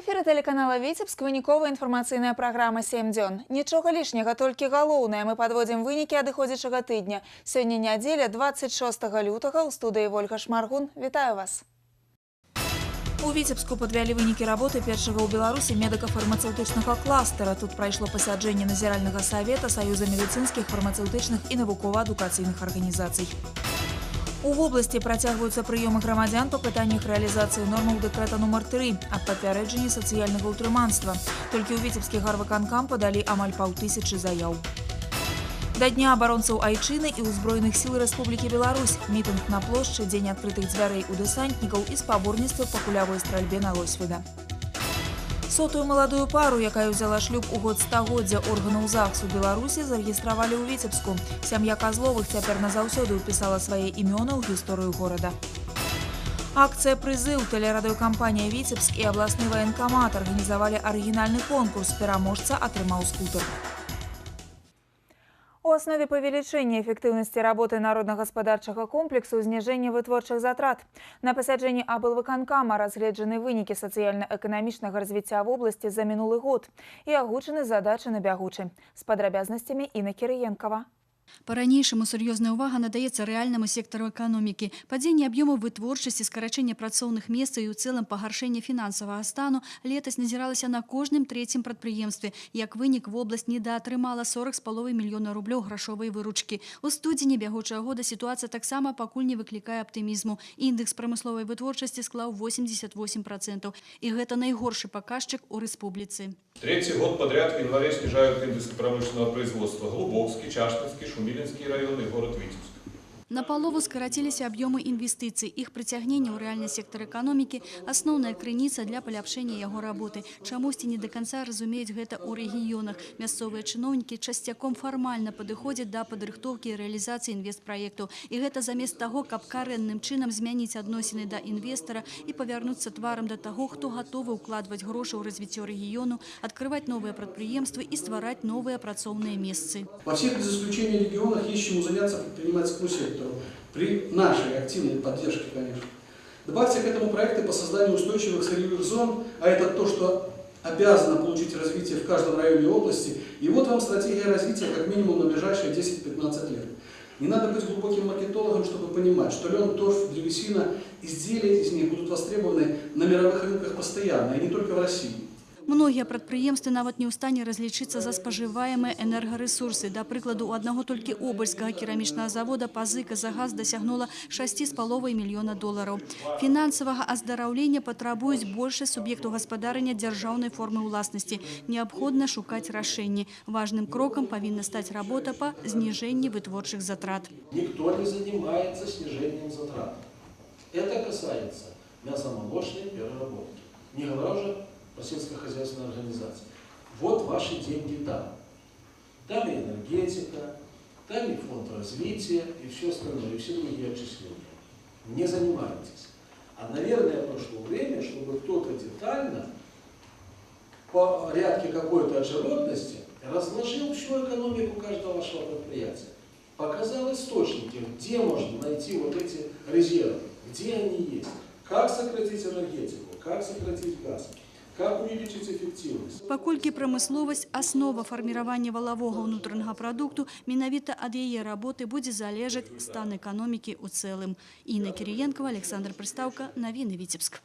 Эфіры тэлеканала «Віцебск» выніковая інфармацыйная праграма «7 дзён». Нічога лішняга, толькі галоўнае. Мы падводзім вынікі адыходзячага тыдня. Сёння нядзеля, 26 лютага, ў студыі Вольга Шмаргун. Вітаю вас. У Віцебску падвялі вынікі работы першага ў Беларусі медыка-фармацэўтычнага кластера. Тут прайшло пасяджэнне Назіральнага савета Саюза медыцынскіх, фармацэўтычных і навукова-адукацыйных арганізацый. У вобласці працягваюцца прыёмы грамадзян па пытаннях рэалізацыі нормаў дэкрэта нумар 3 аб папярэджанні сацыяльнага ўтрыманства. Толькі ў Віцебскі гарвыканкам падалі амаль паўтысячы заяў. Да Дня абаронцаў Айчыны і ўзброеных сіл Рэспублікі Беларусь, мітынг на плошчы, дзень адкрытых дзвярэй у дэсантнікаў і спаборніцтва па кулявой стральбе на Лосьвіда. Сотую маладую пару, якая ўзяла шлюб у год стагоддзя органаў ЗАГСу Беларусі, зарэгістравалі ў Віцебску. Сям'я Казловых цяпер назаўсёды ўпісала свае імёны ў гісторыю горада. Акцыя «Прызыў», тэлерадыёкампанія «Віцебск» і абласны ваенкамат арганізавалі арыгінальны конкурс. Пераможца атрымаў скутер. У аснове павелічэння эфектыўнасці работы народна-гаспадарчага комплексу зніжэнне вытворчых затрат. На пасяджэнні аблвыканкама разгледжаны вынікі сацыяльна-эканамічнага развіцця вобласці за мінулы год і агучаны задачы на бягучы. З падрабязнасцямі Інна Кірыенкава. Па-ранейшаму сур'ёзная ўвага надаецца рэальнаму сектару эканомікі. Падзенне аб'ёмаў вытворчасці, скарачэнне працоўных месцаў і ў цэлым пагаршэнне фінансавага стану летась назіралася на кожным трэцім прадпрыемстве. Як вынік, вобласць недаатрымала 40,5 мільёна рублёў грашовай выручкі. У студзені бягучага года сітуацыя таксама пакуль не выклікае аптымізму. Індэкс прамысловай вытворчасці склаў 88%. І гэта найгоршы паказчык у рэспубліцы. Третий год подряд в январе снижают индексы промышленного производства Глубокский, Чашницкий, Шумилинский районы и город Витебск. Напалову скараціліся аб'ёмы інвестыцый. Іх прыцягненне ў рэальны сектар эканомікі – асноўная крыніца для паляпшэння яго работы. Чамусьці не да канца разумеюць гэта ў рэгіёнах. Мясцовыя чыноўнікі часцяком фармальна падыходзяць да падрыхтоўкі і рэалізацыі інвестпраектаў. І гэта замест таго, каб карэнным чынам змяніць адносіны да інвестара і павярнуцца тварам да таго, хто гатовы ўкладваць грошы ў развіццё рэгіёну, адкрываць новыя прадпрыемствы і ствараць новыя працоўныя месцы. Во всех без исключения регионах есть чему заняться предпринимательскому сектору. При нашей активной поддержке, конечно. Добавьте к этому проекты по созданию устойчивых сырьевых зон, а это то, что обязано получить развитие в каждом районе области. И вот вам стратегия развития как минимум на ближайшие 10-15 лет. Не надо быть глубоким маркетологом, чтобы понимать, что лен, торф, древесина, изделия из них будут востребованы на мировых рынках постоянно, и не только в России. Многія прадпрыемствы нават не ў стане разлічыцца за спажываемыя энергарэсурсы. Да прыкладу, у аднаго толькі Обальскага керамічнага завода пазыка за газ дасягнула 6,5 мільёна долараў. Фінансавага аздараўлення патрабуюць большасць суб'ектаў гаспадарання дзяржаўнай формы ўласнасці. Неабходна шукаць рашэнні. Важным крокам павінна стаць работа па зніжэнні вытворчых затрат. Никто не занимается снижением затрат. Это касается мясомолочной переработки. Не говоря уже про сельскохозяйственные организации. Вот ваши деньги там. Там и энергетика, там и фонд развития, и все остальное, и все другие отчисления. Не занимайтесь. А, наверное, прошло время, чтобы кто-то детально, по порядке какой-то очередности, разложил всю экономику каждого вашего предприятия. Показал источники, где можно найти вот эти резервы, где они есть, как сократить энергетику, как сократить газ, как увеличить эффективность. Паколькі прамысловасць – аснова фарміравання валавога ўнутранага прадукту, менавіта ад яе работы будзе залежаць стан эканомікі ў цэлым. Інна Кірыенкава, Аляксандр Прыстаўка, навіны, Віцебск.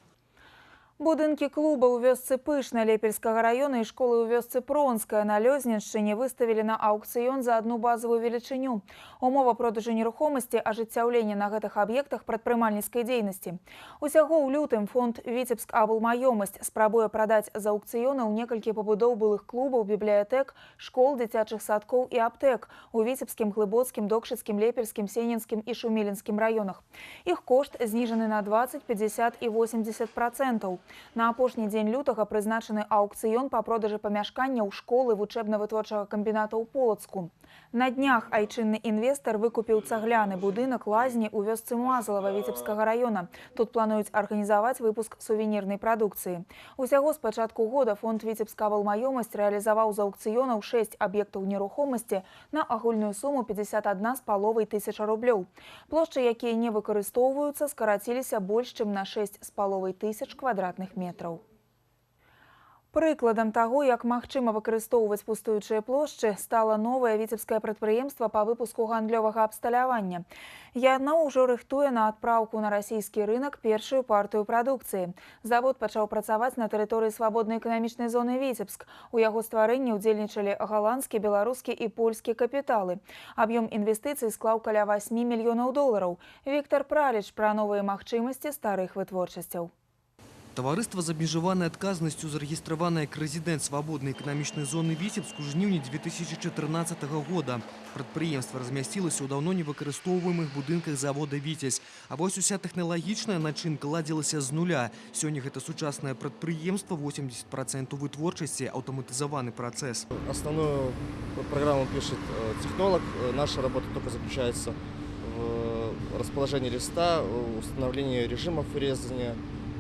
Будынкі клуба ў вёсцы Пышна Лепельскага раёна і школы ў вёсцы Пронская на Лёзненшчыне выставілі на аўкцыён за адну базавую велічыню. Умова продажу нерухомасці – ажыццяўлення на гэтых аб'ектах прадпрымальніцкай дзейнасці. Усяго ў лютым фонд «Віцебск аблмаёмасць» спрабуе прадаць з аўкцыёнаў некалькі пабудоў былых клубаў, бібліятэк, школ, дзіцячых садкоў і аптэк у Віцебскім, Глыбоцкім, Докшыцкім, Лепельскім, Сенненскім і Шумілінскім раёнах. Іх кошт зніжаны на 20, 50 і 80%. На апошні дзень лютага прызначаны аўкцыён па продажы памяшканняў школы вучэбна-вытворчага камбіната ў Полацку. На днях айчынны інвестар выкупіў цагляны будынак лазні ў вёсцы Мазалава Віцебскага раёна. Тут плануюць арганізаваць выпуск сувенірнай прадукцыі. Усяго з пачатку года фонд «Віцебскаблмаёмасць» рэалізаваў з аўкцыёнаў 6 аб'ектаў нерухомасці на агульную суму 51,5 тысяча рублёў. Плошчы, якія не выкарыстоўваюцца, скараціліся больш чым на 6,5 тысяч квадратных метраў. Прыкладам таго, як магчыма выкарыстоўваць пустуючыя плошчы, стала новае віцебскае прадпрыемства па выпуску гандлёвага абсталявання. Яно ўжо рыхтуе на адпраўку на расійскі рынак першую партыю прадукцыі. Завод пачаў працаваць на тэрыторыі свабоднай эканамічнай зоны Віцебск. У яго стварэнні ўдзельнічалі галандскі, беларускі і польскі капіталы. Аб'ём інвестыцый склаў каля 8 мільёнаў долараў. Віктар Праліч пра новыя магчымасці старых вытворчасцяў. Таварыства з абмежаванай адказнасцю, зарэгістраванае як рэзідэнт свабоднай эканамічнай зоны Віцебск у жніўні 2014 года. Прадпрыемства размясцілася ў даўно не выкарыстоўваемых будынках завода «Віцязь». А вось уся тэхналагічная начынка ладзілася з нуля. Сёння гэта сучаснае прадпрыемства, 80% вытворчасці, аўтаматызаваны працэс. Основную программу пишет технолог. Наша работа только заключается в расположении листа, установлении режимов резания,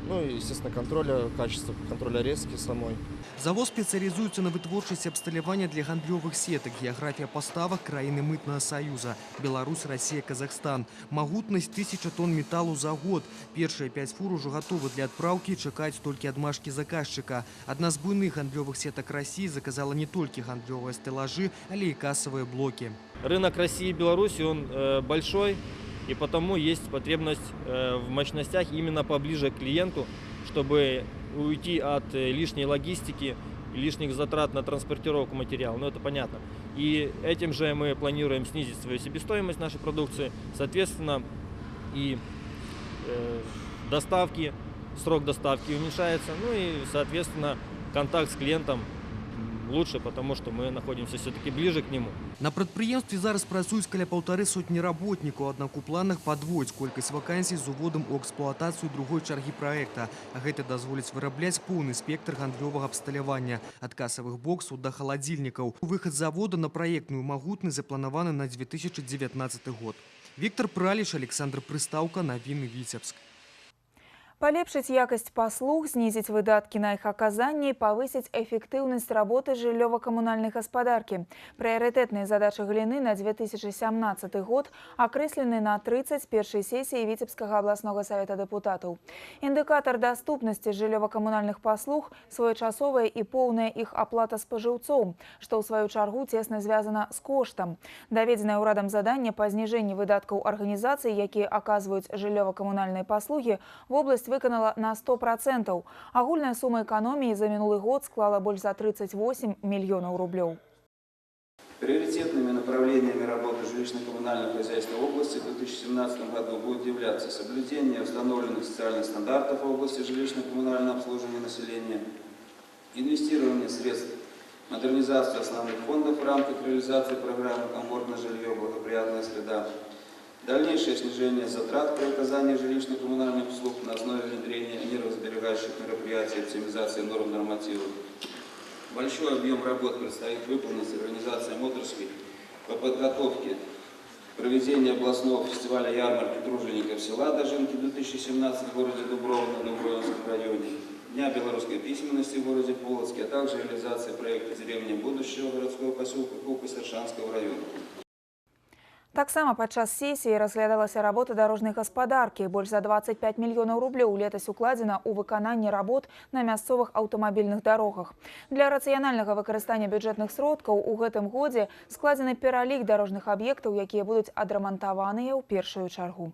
ну и, естественно, контроля качества, контроля резки самой. Завод спецыялізуецца на вытворчасці абсталявання для гандлёвых сетак. Геаграфія паставак краіны Мытнага саюза. Беларусь, Расія, Казахстан. Магутнасць 1000 тонн металу за год. Першыя 5 фур ужо гатовы для адпраўкі, чакаюць толькі адмашкі заказчыка. Адна з буйных гандлёвых сетак Расіі заказала не толькі гандлёвыя стэлажы, але і касавыя блокі. Рынок России и Беларуси, он большой. И потому есть потребность в мощностях именно поближе к клиенту, чтобы уйти от лишней логистики, лишних затрат на транспортировку материала. Ну, это понятно. И этим же мы планируем снизить свою себестоимость нашей продукции, соответственно, и доставки, срок доставки уменьшается, ну и, соответственно, контакт с клиентом лучше, потому что мы находимся все-таки ближе к нему. На прадпрыемстве зараз працуюць каля 150 работнікаў, аднак у планах падвоіць колькасць вакансій з уводам у эксплуатацыю другой чаргі праекта. А гэта дазволіць вырабляць поўны спектр гандлёвага абсталявання, ад касавых боксаў да халадзільнікаў. Выхад завода на праектную магутнасць запланаваны на 2019 год. Віктар Праліч, Аляксандр Прыстаўка, навіны Віцебск. Палепшыць якасць паслуг, знізіць выдаткі на іх аказанне і павысіць эфектыўнасць работы жыллёва-камунальнай гаспадаркі. Прыярытэтныя задачы галіны на 2017 год акрэслены на 31-й сесіі Віцебскага абласнога савета дэпутатаў. Індыкатар даступнасці жыллёва-камунальных паслуг – своечасовая і поўная іх аплата спажыўцоў, што ў сваю чаргу цесна звязана з коштам. Даведзенае ўрадам заданне па зніжэнні выдаткаў арганізацый, якія аказваюць жыллёва-камунальныя паслугі, вобласць выканала на 100%. Агульная сума эканоміі за мінулы год склала больш за 38 мільёнаў рублёў. Приоритетными направлениями работы жилищно-коммунального хозяйства области в 2017 году будет являться соблюдение установленных социальных стандартов в области жилищно-коммунального обслуживания населения, инвестирование средств в модернизацию основных фондов в рамках реализации программы «Комфортное жилье, благоприятная среда», дальнейшее снижение затрат при оказании жилищно-коммунальных услуг на основе внедрения энергосберегающих мероприятий и оптимизации норм нормативов. Большой объем работ предстоит выполнить организациям отрасли по подготовке проведения областного фестиваля ярмарки тружеников села Дожинки 2017 в городе Дуброва на Дубровинском районе, Дня белорусской письменности в городе Полоцке, а также реализации проекта «Деревня будущего» городского поселка Кука-Сершанского района. Таксама падчас сесіі разглядалася работа дарожнай гаспадаркі. Больш за 25 мільёнаў рублёў летась укладзена ў выкананне работ на мясцовых аўтамабільных дарогах. Для рацыянальнага выкарыстання бюджэтных сродкаў у гэтым годзе складзены пералік дарожных аб'ектаў, якія будуць адрамантаваныя ў першую чаргу.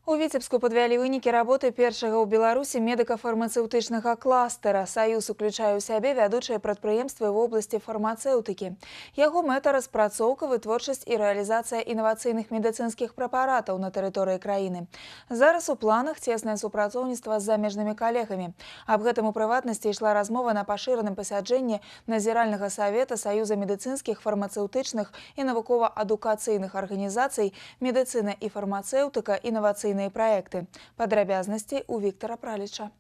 У Віцебску падвялі вынікі работы першага ў Беларусі медыка-фармацэўтычнага кластера. Саюз уключае ў сябе вядучыя прадпрыемствы ў вобласці фармацэўтыкі. Яго мэта – распрацоўка, вытворчасць і рэалізацыя інавацыйных медыцынскіх прэпаратаў на тэрыторыі краіны. Зараз у планах цеснае супрацоўніцтва з замежнымі калегамі. Аб гэтым у прыватнасці ішла размова на пашыраным пасяджэнні Назіральнага савета Саюза медыцынскіх, фармацэўтычных і навукова-адукацыйных арганізацый «Медыцына і фармацэўтыка. Інавацыйныя праекты». Падрабязнасці ў Віктара Праліча.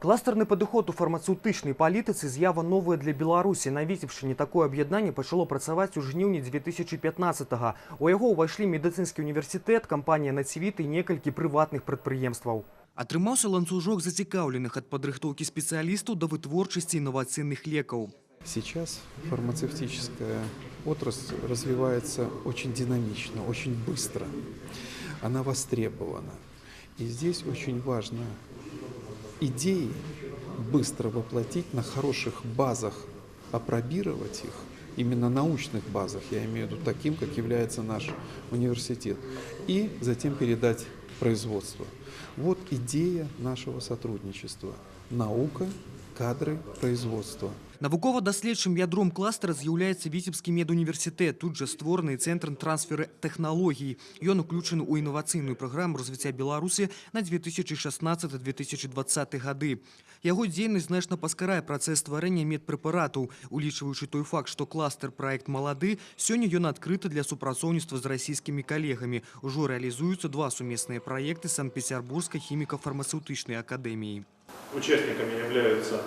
Кластарны падыход у фармацэўтычнай палітыцы з'ява новая для Беларусі. На Віцебшчыне такое аб'яднанне пачало працаваць у жніўні 2015-го. У яго ўвайшлі медыцынскі універсітэт, кампанія «Націвіт» і некалькі прыватных прадпрыемстваў. Атрымаўся ланцужок зацікаўленых ад падрыхтоўкі спецыялістаў да вытворчасці інавацыйных лекаў. Сейчас фармацевтическая отрасль развивается очень динамично, очень быстро. Она востребована. И здесь очень важно идеи быстро воплотить, на хороших базах апробировать их, именно научных базах, я имею в виду таким, как является наш университет, и затем передать производство. Вот идея нашего сотрудничества. Наука, кадры, производство. Навукова-даследчым ядром кластера з'яўляецца Віцебскі медуніверсітэт, тут жа створаны цэнтр трансферу тэхналогій. Ён уключаны ў інавацыйную праграму развіцця Беларусі на 2016-2020 гады. Яго дзейнасць значна паскарае працэс стварэння медпрэпаратаў. Улічваючы той факт, што кластер праект малады, сёння ён адкрыты для супрацоўніцтва з расійскімі калегамі. Ужо рэалізуюцца два сумесныя праекты Санкт-Петербургскай хіміка-фармацэўтычнай акадэміі. Участниками являются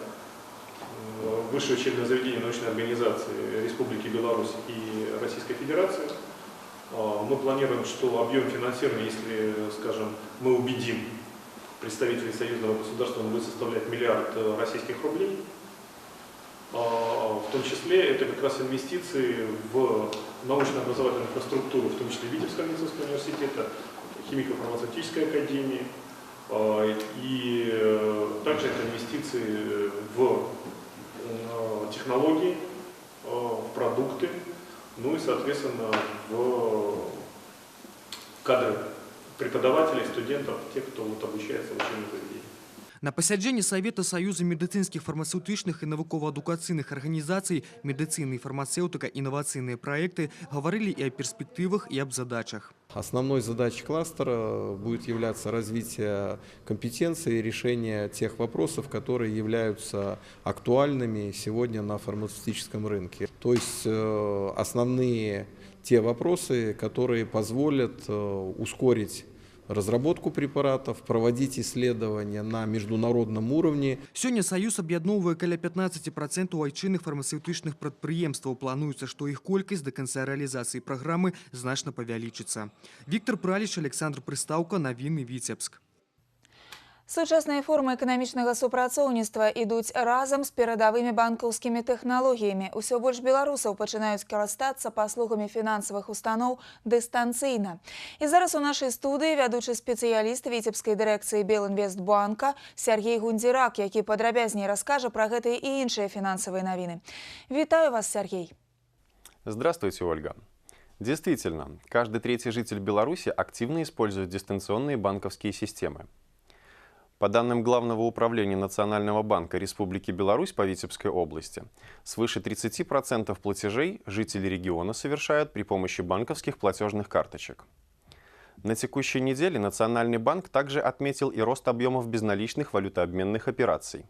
высшее учебное заведение научной организации Республики Беларусь и Российской Федерации. Мы планируем, что объем финансирования, если, скажем, мы убедим представителей союзного государства, он будет составлять 1 миллиард российских рублей. В том числе это как раз инвестиции в научно-образовательную инфраструктуру, в том числе Витебского медицинского университета, химико-фармацевтической академии, и также это инвестиции в технологии, в продукты, ну и, соответственно, в кадры преподавателей, студентов, тех, кто вот обучается в учебном заведении. На пасяджэнні Савета Саюза медыцынскіх, фармацэўтычных і навукова-адукацыйных арганізацый «Медыцына і фармацэўтыка. Інавацыйныя праекты» гаварылі і аб перспектывах, і аб задачах. Основной задачей кластера будет являться развитие компетенций и решение тех вопросов, которые являются актуальными сегодня на фармацевтическом рынке. То есть основные те вопросы, которые позволят ускорить разработку препаратов, проводить исследования на международном уровне. Сёння Саюз аб'ядноўвае каля 15% айчынных фармацэўтычных прадпрыемстваў. Плануецца, што іх колькасць да канца рэалізацыі праграмы значна павялічыцца. Віктор Праліч, Александр Прыстаўка, навіны Віцебск. Сучасныя формы эканамічнага супрацоўніцтва ідуць разам з перадавымі банкаўскімі тэхналогіямі. Усё больш беларусаў пачынаюць карыстацца паслугамі фінансавых устаноў дыстанцыйна. І зараз у нашай студыі вядучы спецыяліст Віцебскай дырэкцыі Белінвестбанка Сергей Гундзірак, які падрабязней раскажа пра гэтыя і іншыя фінансавыя навіны. Вітаю вас, Сергей. Здравствуйте, Ольга. Действительно, каждый третий житель Беларуси активно использует дистанционные банковские системы. По данным Главного управления Национального банка Республики Беларусь по Витебской области, свыше 30% платежей жители региона совершают при помощи банковских платежных карточек. На текущей неделе Национальный банк также отметил и рост объемов безналичных валютообменных операций.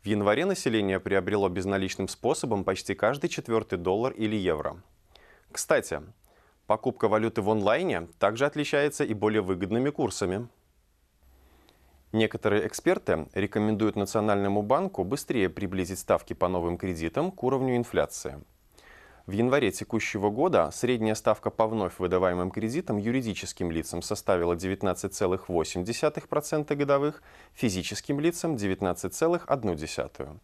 В январе население приобрело безналичным способом почти каждый четвертый доллар или евро. Кстати, покупка валюты в онлайне также отличается и более выгодными курсами. Некоторые эксперты рекомендуют Национальному банку быстрее приблизить ставки по новым кредитам к уровню инфляции. В январе текущего года средняя ставка по вновь выдаваемым кредитам юридическим лицам составила 19,8% годовых, физическим лицам 19,1%.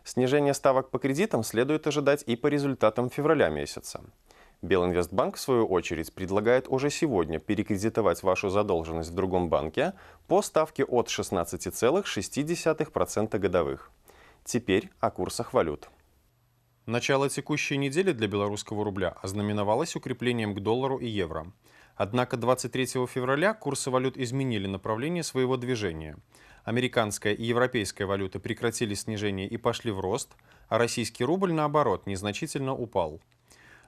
Снижение ставок по кредитам следует ожидать и по результатам февраля месяца. Белинвестбанк, в свою очередь, предлагает уже сегодня перекредитовать вашу задолженность в другом банке по ставке от 16,6% годовых. Теперь о курсах валют. Начало текущей недели для белорусского рубля ознаменовалось укреплением к доллару и евро. Однако 23 февраля курсы валют изменили направление своего движения. Американская и европейская валюты прекратили снижение и пошли в рост, а российский рубль, наоборот, незначительно упал.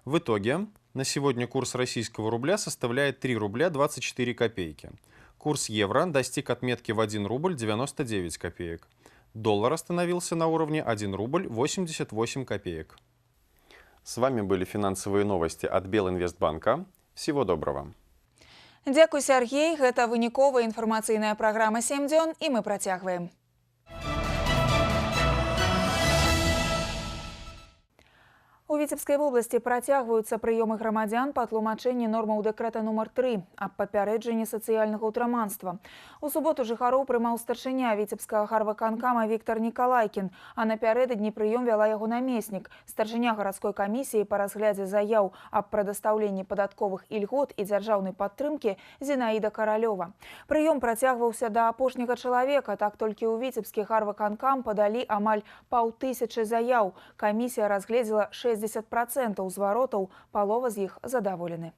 В итоге на сегодня курс российского рубля составляет 3 рубля 24 копейки. Курс евро достиг отметки в 1 рубль 99 копеек. Доллар остановился на уровне 1 рубль 88 копеек. С вами были финансовые новости от Белинвестбанка. Всего доброго. Дзякуй, Сергей. Гэта выніковая інфармацыйная праграма «7 дзён», і мы працягваем. У Віцебскай вобласці працягваюцца прыёмы грамадзян па тлумачэнні нормаў дэкрэта нумар 3 аб папярэджанні сацыяльнага ўтраманства. У суботу жыхароў прымаў старшыня Віцебскага гарвыканкама Віктор Нікалайкін, а напярэдадні прыём вяла яго намеснік, старшыня гарадской камісіі па разглядзе заяў аб прадастаўленні падатковых ільгот і дзяржаўнай падтрымкі Зінаіда Каралёва. Прыём працягваўся да апошняга чалавека, так толькі ў Віцебскі гарвыканкам падалі амаль 500 заяў. Камісія разгледзела 60% зваротаў, палова з іх задаволены.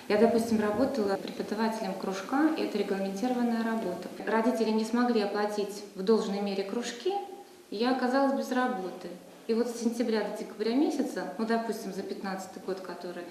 Я, допустим, работала преподавателем кружка, и это регламентированная работа. Родители не смогли оплатить в должной мере кружки, и я оказалась без работы. И вот с сентября до декабря месяца, ну, допустим, за 15-й год, который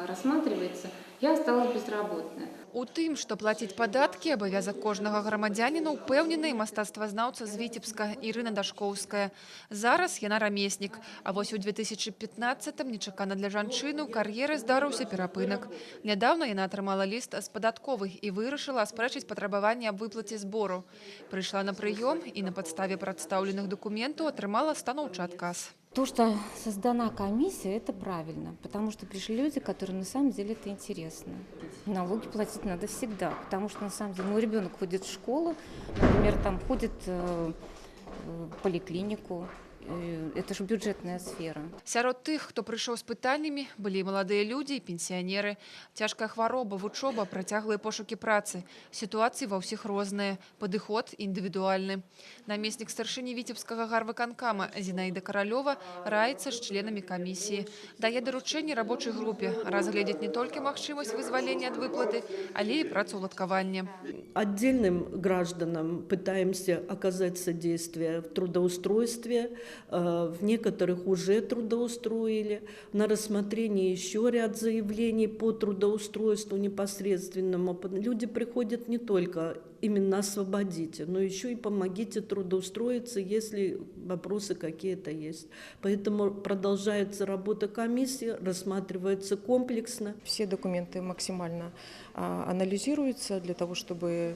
рассматривается, я осталась безработная. У тым, што плаціць падаткі, абавязак кожнага грамадзяніна, упэўнена і мастацтвазнаўца з Віцебска Ірына Дашкоўская. Зараз яна рамеснік. А вось у 2015-м нечакана для жанчыны ў кар'еры здарыўся перапынак. Нядаўна яна атрымала ліст з падатковых і вырашыла аспрэчыць патрабаванне аб выплаце збору. Прыйшла на прыём і на падставе прадстаўленых дакументаў атрымала станоўчы адказ. То, что создана комиссия, это правильно, потому что пришли люди, которым на самом деле это интересно. Налоги платить надо всегда, потому что на самом деле мой ребенок ходит в школу, например, там ходит в поликлинику. Это же бюджетная сфера. Сярод тых, хто прыйшоў з пытаннямі, былі і маладыя людзі, і пенсіянеры. Цяжкая хвароба, вучоба, працяглыя пошукі працы. Сітуацыі ва ўсіх розныя, падыход індывідуальны. Намеснік старшыні Віцебскага гарвыканкама Зінаіда Каралёва раіцца з членамі камісіі. Дае даручэнне рабочай групе разгледзець не толькі магчымасць вызвалення ад выплаты, але і працаўладкаванне. Отдельным гражданам пытаемся оказать содействие в трудоустройстве. В некоторых уже трудоустроили. На рассмотрении еще ряд заявлений по трудоустройству непосредственному. Люди приходят не только именно освободите, но еще и помогите трудоустроиться, если вопросы какие-то есть. Поэтому продолжается работа комиссии, рассматривается комплексно. Все документы максимально анализируются для того, чтобы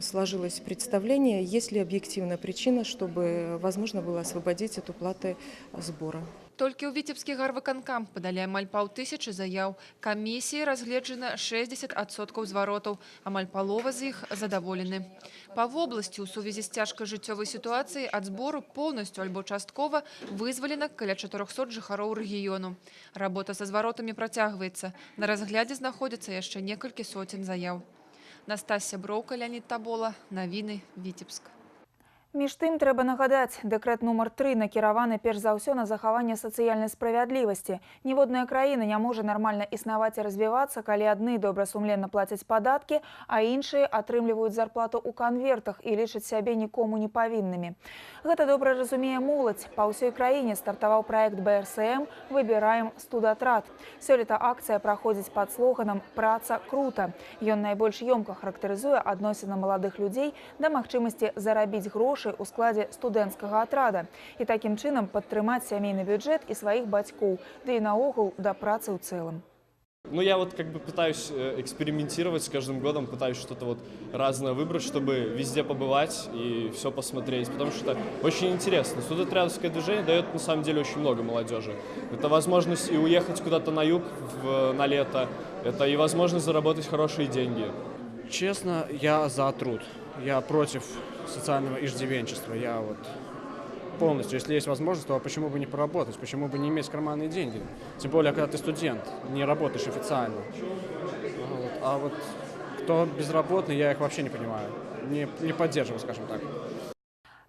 сложилось представление, есть ли объективная причина, чтобы возможно было освободить от уплаты сбора. Толькі ў Віцебскі гарвыканкам падалі амаль 500 заяў. Камісіяй разгледжана 60% зваротаў, амаль палова з іх задаволены. Па вобласці ў сувязі з цяжкай жыццёвай сітуацыяй ад збору поўнасцю альбо часткова вызвалена каля 400 жыхароў рэгіёну. Работа са зваротамі працягваецца. На разглядзе знаходзіцца яшчэ некалькі соцень заяў. Настасья Броўка, Леонид Табола, навіны, Віцебск. Між тым, трэба нагадаць, дэкрэт нумар 3 накіраваны перш за ўсё на захаванне сацыяльнай справядлівасці. Ніводная краіна не можа нармальна існаваць і развівацца, калі адны добрасумленна плацяць падаткі, а іншыя атрымліваюць зарплату ў канвертах і лічаць сябе нікому не павіннымі. Гэта добра разумее моладзь. Па ўсёй краіне стартаваў праект БРСМ «Выбіраем студатрад». Сёлета акцыя праходзіць пад слоганам «Праца крута». Ён найбольш ёмка характарызуе адносіны маладых людзей да магчымасці зарабіць грошы у складзе студэнцкага атрада і такім чынам падтрымаць сямейны бюджэт і сваіх бацькоў, ды і наогул да працы ў цэлым. Ну, я вот как бы пытаюсь экспериментировать с каждым годом, пытаюсь что-то вот разное выбрать, чтобы везде побывать и все посмотреть, потому что очень интересно. Студотрядовское движение дает на самом деле очень много молодежи. Это возможность и уехать куда-то на юг на лето, это и возможность заработать хорошие деньги. Честно, я за труд. Я против социального иждивенчества. Я вот полностью, если есть возможность, то почему бы не поработать, почему бы не иметь карманные деньги? Тем более, когда ты студент, не работаешь официально. Вот. А вот кто безработный, я их вообще не понимаю, не поддерживаю, скажем так.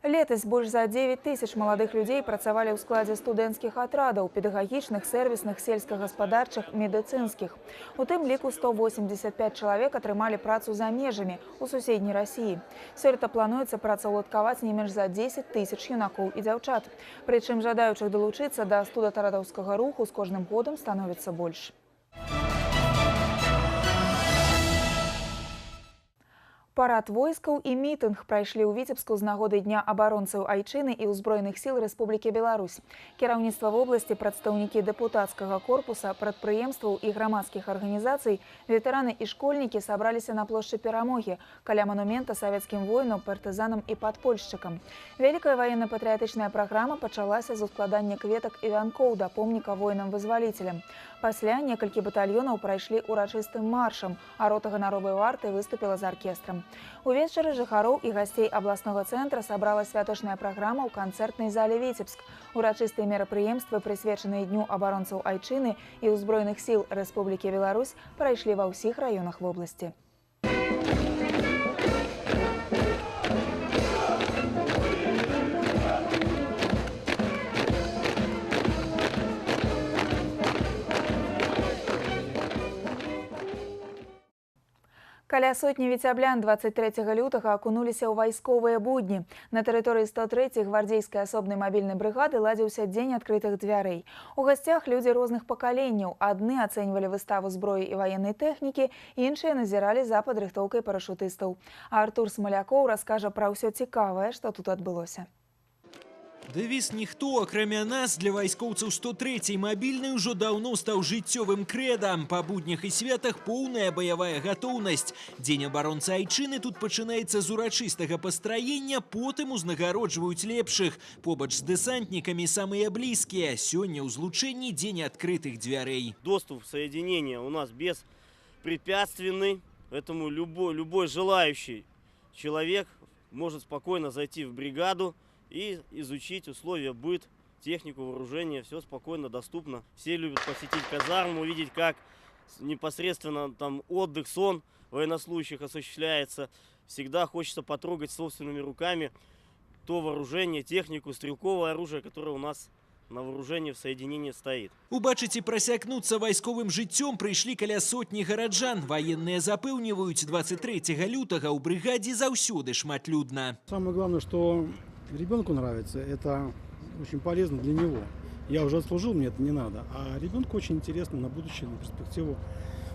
Летась больш за 9 тысяч маладых людзей працавалі ў складзе студэнцкіх атрадаў, педагагічных, сэрвісных, сельскагаспадарчых, медыцынскіх. У тым ліку 185 чалавек атрымалі працу за межамі у суседняй Расіі. Сёлета плануецца працаўладкаваць не менш за 10 тысяч юнакоў і дзяўчат. Прычым жадаючых далучыцца да студатрадаўскага руху з кожным годам становіцца больш. Парад войскаў і мітынг прайшлі ў Віцебску з нагоды Дня абаронцаў Айчыны і ўзброеных сіл Рэспублікі Беларусь. Кіраўніцтва вобласці, прадстаўнікі дэпутацкага корпуса, прадпрыемстваў і грамадскіх арганізацый, ветэраны і школьнікі сабраліся на плошчы Перамогі, каля манумента савецкім воінам, партызанам і падпольшчыкам. Вялікая ваенна-патрыятычная праграма пачалася з ускладання кветак і вянкоў да помніка воінам-вызваліцелям. Пасля некалькі батальёнаў прайшлі урачыстым маршам, а рота ганаровай варты выступіла з аркестрам. Увечары жыхароў і гасцей абласнога цэнтра сабрала святочная праграма ў канцэртнай зале «Віцебск». Урачыстыя мерапрыемствы, прысвечаныя Дню абаронцаў Айчыны і ўзброеных сіл Рэспублікі Беларусь, прайшлі ва ўсіх раёнах вобласці. Каля сотні віцяблян 23 лютага акунуліся ў вайсковыя будні. На тэрыторыі 103-й гвардзейскай асобнай мабільнай брыгады ладзіўся дзень адкрытых дзвярэй. У гасцях людзі розных пакаленняў. Адны ацэньвалі выставу зброі і ваеннай тэхнікі, іншыя назіралі за падрыхтоўкай парашутыстаў. А Артур Смалякоў раскажа пра ўсё цікавае, што тут адбылося. Дэвіз «Ніхто, акрамя нас» для вайскоўцаў 103-й мабільнай ужо даўно стаў жыццёвым крэдам. Па буднях і святах поўная баявая гатоўнасць. Дзень абаронца Айчыны тут пачынаецца з урачыстага пастраення, потым узнагароджваюць лепшых. Побач з дэсантнікамі самыя блізкія. Сёння ў злучэнні дзень адкрытых дзвярэй. Доступ соединения у нас беспрепятственный, поэтому любой желающий человек может спокойно зайти в бригаду и изучить условия быт, технику, вооружение, все спокойно, доступно. Все любят посетить казарму, увидеть, как непосредственно там отдых, сон военнослужащих осуществляется. Всегда хочется потрогать собственными руками то вооружение, технику, стрелковое оружие, которое у нас на вооружении в соединении стоит. Убачыць і прасякнуцца вайсковым жыццём прыйшлі каля сотні гараджан. Ваенныя запэўніваюць, 23 лютага ў брыгадзе заўсёды шматлюдна. Самое главное, что ребенку нравится, это очень полезно для него. Я уже отслужил, мне это не надо. А ребенку очень интересно на будущее, на перспективу.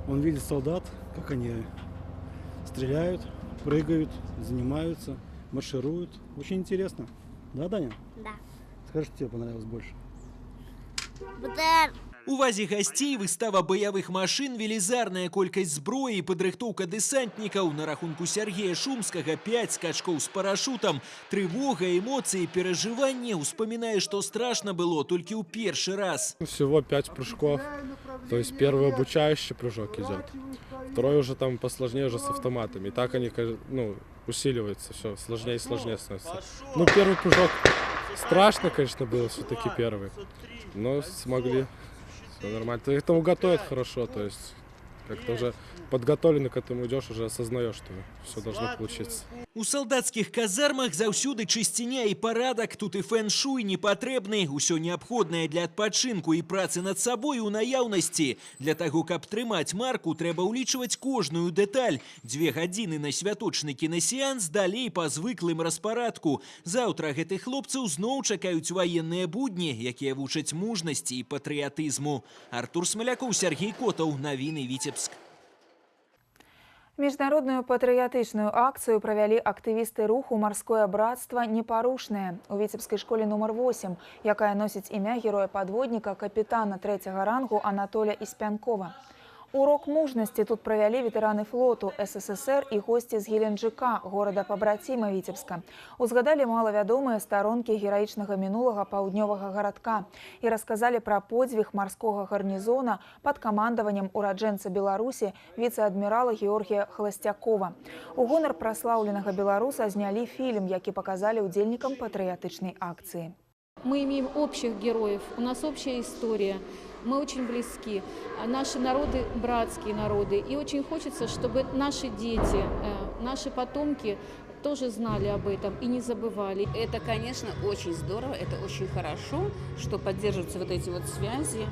Он видит солдат, как они стреляют, прыгают, занимаются, маршируют. Очень интересно. Да, Даня? Да. Скажи, что тебе понравилось больше? БТР. У вазе гасцей выстава баявых машын, велізарная колькасць зброі і падрыхтоўка дэсантнікаў. На рахунку Сергея Шумскага 5 скачкоў з парашутам. Трывога, эмоцыі, перажыванні. Успамінае, што страшна было толькі ў першы раз. Всего 5 прыжков. То есть первый обучающий прыжок идет. Второй уже там посложнее уже с автоматами. И так они, ну, усиливаются, все сложнее и сложнее становится. Ну, первый прыжок страшно, конечно, было все-таки первый, но смогли. Все нормально. К этому готовят хорошо, то есть как-то уже подготовленно к этому идешь, уже осознаешь, что все должно получиться. У салдацкіх казармах заўсёды чысціня і парадак. Тут і фэн-шуй не патрэбны. Усё неабходнае для адпачынку і працы над сабой у наяўнасці. Для таго, каб трымаць марку, трэба ўлічваць кожную дэталь. 2 гадзіны на святочны кінасеанс, далей па звыклым распарадку. Заўтра гэтых хлопцаў зноў чакаюць ваенныя будні, якія вучаць мужнасці і патрыятызму. Артур Смалякоў, Сергей Котаў. Навіны Віцебск. Міжнародную патрыятычную акцыю правялі актывісты руху «Марское братства непарушнае» у віцебскай школе нумар 8, якая носіць імя героя-падводніка капітана 3-га рангу Анатоля Іспянкова. Урок мужнасці тут правялі ветэраны флоту СССР і госці з Геленджыка, горада-пабраціма Віцебска. Узгадалі малавядомыя старонкі гераічнага мінулага паўднёвага гарадка і расказалі пра подзвіг марскога гарнізона пад камандаваннем ураджэнца Беларусі віцэ-адмірала Георгія Холасцякова. У гонар праслаўленага беларуса знялі фільм, які паказалі ўдзельнікам патрыятычнай акцыі. Мы имеем общих героев, у нас общая история, мы очень близки, наши народы братские народы. И очень хочется, чтобы наши дети, наши потомки тоже знали об этом и не забывали. Это, конечно, очень здорово, это очень хорошо, что поддерживаются вот эти вот связи.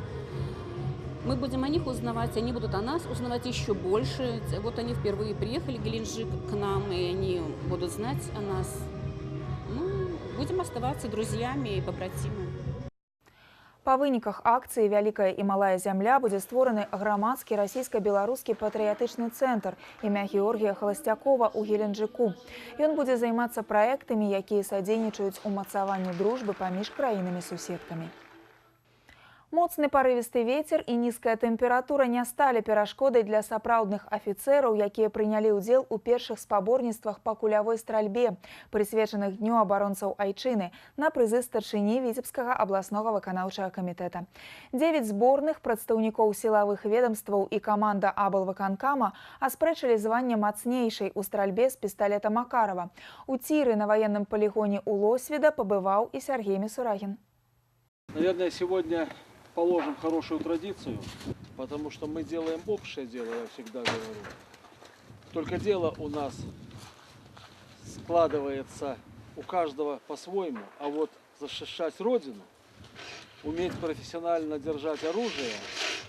Мы будем о них узнавать, они будут о нас узнавать еще больше. Вот они впервые приехали в Геленджик к нам, и они будут знать о нас. Будем оставаться друзьями и побратимами. Па выніках акцыі «Вялікая і малая зямля» будзе створаны грамадскі расійска-беларускі патрыятычны цэнтр імя Георгія Халасцякова ў Геленджыку. Ён будзе займацца праектамі, якія садзейнічаюць умацаванню дружбы паміж краінамі-суседкамі. Моцны парывісты вецер і нізкая тэмпература не сталі перашкодай для сапраўдных афіцэраў, якія прынялі ўдзел у першых спаборніцтвах па кулявой стральбе, прысвечаных Дню абаронцаў Айчыны, на прызы старшыні Віцебскага абласнога выканаўчага камітэта. 9 зборных прадстаўнікоў сілавых ведомстваў і каманда аблвыканкама аспрэчылі званне мацнейшай у стральбе з пісталета Макарова. У ціры на ваенным палігоне ў Лосвіда пабываў і Сергей Місурагін. Наверное, сегодня положим хорошую традицию, потому что мы делаем общее дело, я всегда говорю. Только дело у нас складывается у каждого по-своему, а вот защищать Родину, уметь профессионально держать оружие,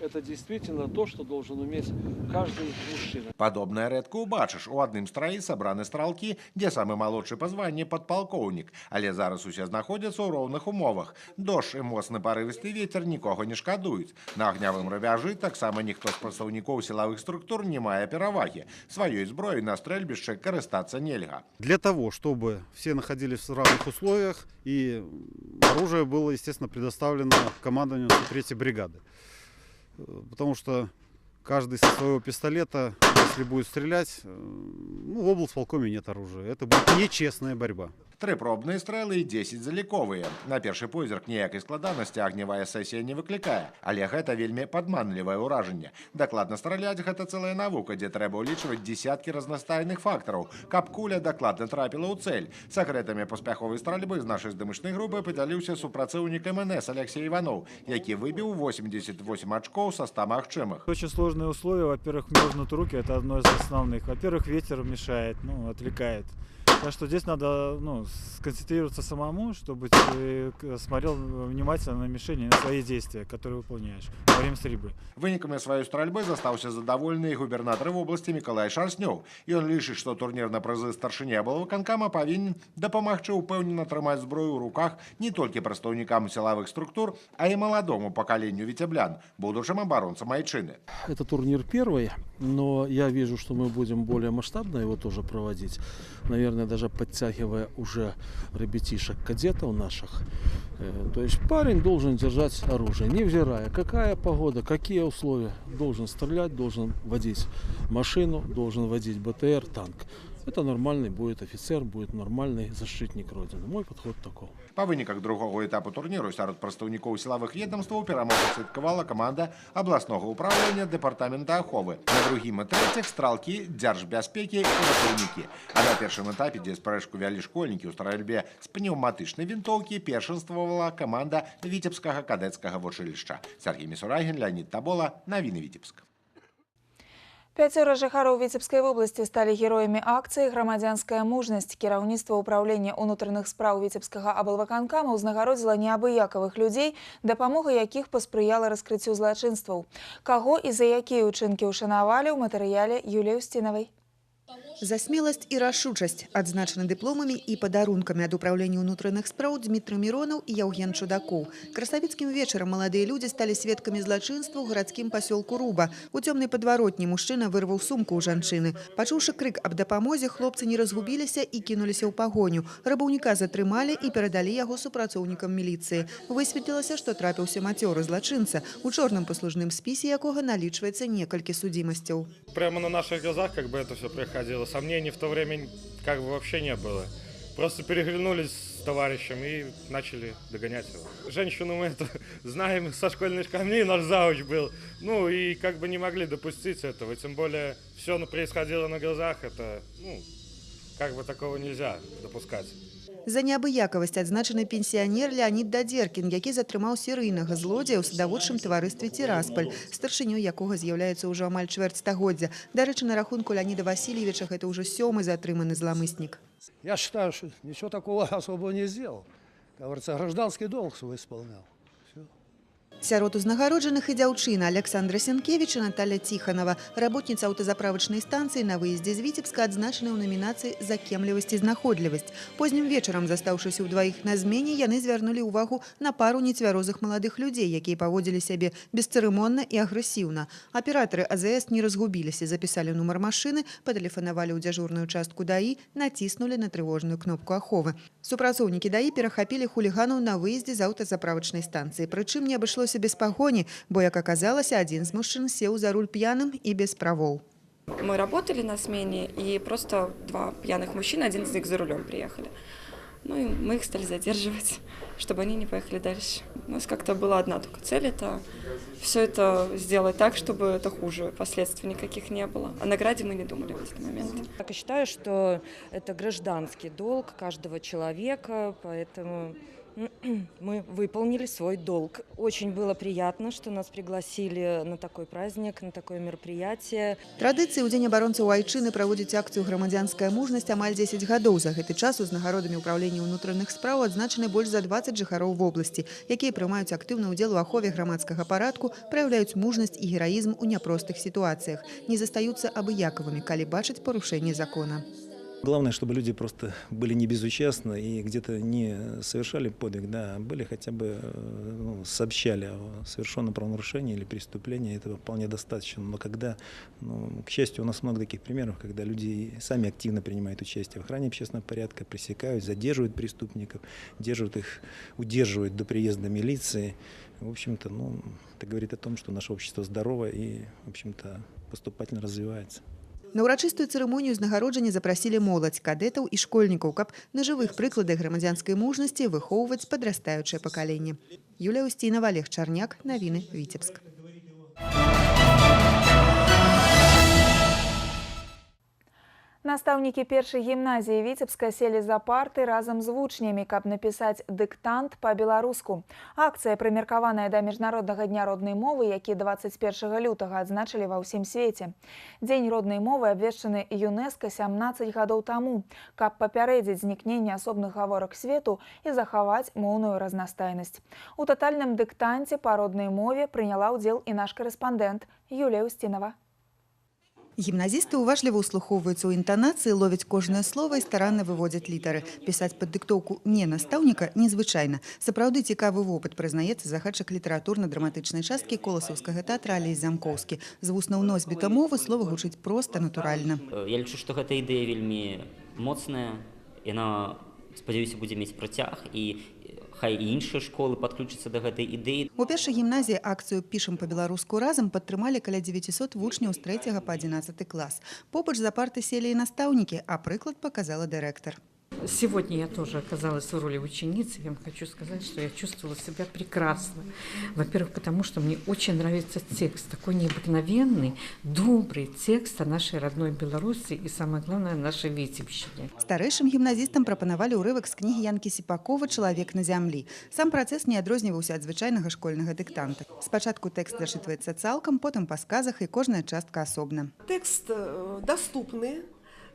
это действительно то, что должен уметь каждый мужчина. Падобнае рэдка ўбачыш. У адным страі сабраны стралкі, дзе самы малодшы па званні падпалкоўнік. Але зараз усе знаходзяцца ў роўных умовах. Дождж і моцны парывісты вецер нікога не шкадуюць. На агнявым рубяжы таксама ніхто з прадстаўнікоў сілавых структур не мае перавагі. Сваёй зброяй на стрэльбішчы карыстацца нельга. Для того, чтобы все находились в равных условиях и оружие было, естественно, предоставлено командованию 3-й бригады. Потому что каждый со своего пистолета, если будет стрелять, ну, в облсполкоме нет оружия. Это будет нечестная борьба. Тры пробныя стрэлы і 10 заліковыя. На першы позірк ніякай складанасці агневая сесія не выклікае, але гэта вельмі падманлівае ўражанне. Дакладна страляць гэта цэлая навука, дзе трэба ўлічваць дзесяткі разнастайных фактараў, каб куля дакладна трапіла ў цэль. Сакрэтамі паспяховай стральбы з нашай здымачнай групы падзяліўся супрацоўнік МНС Алексей Иванов, які выбіў 88 очкоў са 100 магчымых. Очень сложные условия. Во-первых, мерзнут руки, это одно из основных. Во-первых, ветер мешает, ну, отвлекает. Так что здесь надо, ну, сконцентрироваться самому, чтобы ты смотрел внимательно на мишени, на свои действия, которые выполняешь во время стрельбы. Вынікамі сваёй стральбы застаўся задаволены і губернатар вобласці Мікалай Шарснёў. Ён лічыць, што турнір на прызы старшыні аблвыканкама павінен дапамагчы ўпэўнена трымаць зброю ў руках не толькі прадстаўнікам сілавых структур, а і маладому пакаленню віцеблян, будучым абаронцам айчыны. Это турнир первый, но я вижу, что мы будем более масштабно его тоже проводить. Наверное, даже подтягивая уже ребятишек, кадетов наших. То есть парень должен держать оружие, невзирая, какая погода, какие условия. Должен стрелять, должен водить машину, должен водить БТР, танк. Это нормальный будет офицер, будет нормальный защитник Родины. Мой подход такой. Па выніках другога этапу турніру сярод прадстаўнікоў сілавых ведомстваў перамогу святкавала каманда абласнога ўпраўлення дэпартамента аховы. На другім і трэціх стралкі дзяржбяспекі і ратаўнікі. А на першым этапе, дзе спрэчку вялі школьнікі ў стральбе з пнеўматычнай вінтоўкі, першынствавала каманда Віцебскага кадэцкага вучылішча. Сергей Місурагін, Леонид Табола, навіны Віцебск. Пяцёра жыхароў Віцебскай вобласці сталі героямі акцыі «Грамадзянская мужнасць». Кіраўніцтва ўпраўлення ўнутраных спраў Віцебскага аблвыканкама ўзнагародзіла неабыякавых людзей, дапамога якіх паспрыяла раскрыццю злачынстваў. Каго і за якія ўчынкі ўшанавалі ў матэрыяле Юліі Усцінавай. За смеласць і рашучасць адзначаны дыпломамі і падарункамі ад упраўлення ўнутраных спраў Дмітрый Міронаў і Яўген Чудакоў. Красавіцкім вечарам маладыя людзі сталі сведкамі злачынства ў гарадскім пасёлку Руба. У цёмнай падваротні мужчына вырваў сумку ў жанчыны. Пачуўшы крык аб дапамозе, хлопцы не разгубіліся і кінуліся ў пагоню. Рабаўніка затрымалі і перадалі яго супрацоўнікам міліцыі. Высветлілася, што трапіўся мацёры злачынца, у чорным паслужным спісе якога налічваецца некалькі судзімасцяў. Прямо на наших глазах как бы это все происходило. Сомнений в то время как бы вообще не было. Просто переглянулись с товарищем и начали догонять его. Женщину мы это знаем со школьной скамьи, наш завуч был. Ну и как бы не могли допустить этого. Тем более все происходило на глазах. Это, ну, как бы такого нельзя допускать. За неабыякавасць адзначаны пенсіянер Леонид Дадзеркін, які затрымаў серыйнага злодзея ў садаводчым таварыстве «Тираспаль», старшынёй якога з'яўляецца ўжо амаль чвэрць стагоддзя. Дарэчы, на рахунку Леоніда Васильевича гэта ўжо сёмы затрыманы зламыснік. Я считаю, что ничего такого особого не сделал. Как говорится, гражданский долг свой исполнял. Всё. Сярод узнагароджаных і дзяўчына Александра Сенкевіч і Наталля Ціханова. Работніца аўтазаправачнай станцыі на выездзе з Віцебска адзначаны ў намінацыі «За кемлівасць і знаходлівасць». Познім вечарам, застаўшыся ўдваіх на змене, яны звярнулі ўвагу на пару нецвярозых маладых людзей, якія паводзілі сябе бесцырымонна і агрэсіўна. Аператары АЗС не разгубіліся, запісалі нумар машыны, патэлефанавалі ў дзяжурную частку ДАІ, націснулі на трывожную кнопку аховы. Супрацоўнікі ДАІ перахапілі хуліганаў на выездзе з аўтазаправачнай станцыі. Прычым не абышлося без пагоні, бо, як аказалася, адзін з мужчын сеў за руль п'яным і без правоў. Мы работали на смене, и просто два пьяных мужчины, один из них за рулем приехали. Ну и мы их стали задерживать, чтобы они не поехали дальше. У нас как-то была одна только цель – это все это сделать так, чтобы это хуже, последствий никаких не было. О награде мы не думали в этот момент. Так я считаю, что это гражданский долг каждого человека, поэтому мы выполнили свой долг. Очень было приятно, что нас пригласили на такой праздник, на такое мероприятие. Традыцыі ў Дзень абаронцаў айчыны праводзіць акцыю «Грамадзянская мужнасць» амаль 10 гадоў. За гэты час узнагародамі ўпраўлення ўнутраных спраў адзначаны больш за 20 жыхароў вобласці, якія прымаюць актыўны ўдзел у ахове грамадскага парадку, праяўляюць мужнасць і гераізм у няпростых сітуацыях, не застаюцца абыякавымі, калі бачаць парушэнне закона. Главное, чтобы люди просто были не безучастны и где-то не совершали подвиг, да, а были хотя бы, ну, сообщали о совершенном правонарушении или преступлении, этого вполне достаточно. Но когда, ну, к счастью, у нас много таких примеров, когда люди сами активно принимают участие в охране общественного порядка, пресекают, задерживают преступников, держат их, удерживают до приезда милиции. В общем-то, ну, это говорит о том, что наше общество здорово и, в общем-то, поступательно развивается. На ўрачыстую цырымонію ўзнагароджання запрасілі моладзь, кадэтаў і школьнікаў, каб на жывых прыкладах грамадзянскай мужнасці выхоўваць падрастаючае пакаленне. Юлія Усцінава, Алег Чарняк, навіны, Віцебск. Настаўнікі першай гімназіі Віцебска селі за парты разам з вучнямі, каб напісаць дыктант па-беларуску. Акцыя прымеркаваная да Міжнароднага дня роднай мовы, які 21 лютага адзначылі ва ўсім свеце. Дзень роднай мовы абвешчаны ЮНЕСКА 17 гадоў таму, каб папярэдзіць знікненне асобных гаворак свету і захаваць моўную разнастайнасць. У татальным дыктанце па роднай мове прыняла ўдзел і наш карэспандэнт Юлія Усцінава. Гімназісты ўважліва ўслухоўваюцца ў інтанацыі, ловяць кожнае слова і старанна выводзяць літары. Пісаць пад дыктоўку не настаўніка незвычайна. Сапраўды цікавы вопыт, прызнаецца загадчык літаратурна-драматычнай часткі Коласаўскага тэатра Алесь Замкоўскі. З вуснаў носьбіта мовы слова гучыць проста, натуральна. Я лічу, што гэта ідэя вельмі моцная, яна, спадзяюся, будзе мець працяг, і хай і іншыя школы падключацца да гэтай ідэі. У першай гімназіі акцыю «Пішам па-беларуску разам» падтрымалі каля 900 вучняў з 3 па 11 клас. Побач за парты селі і настаўнікі, а прыклад паказала дырэктар. Сегодня я тоже оказалась в роли ученицы. Я вам хочу сказать, что я чувствовала себя прекрасно. Во-первых, потому что мне очень нравится текст, такой необыкновенный, добрый текст о нашей родной Беларуси и, самое главное, о нашей Витебщине. Старэйшым гімназістам прапанавалі ўрывак з кнігі Янкі Сіпакова «Чалавек на зямлі». Сам працэс не адрозніваўся ад звычайнага школьнага дыктанта. Спачатку тэкст зачытваецца цалкам, потым па сказах і кожная частка асобна. Тэкст даступны,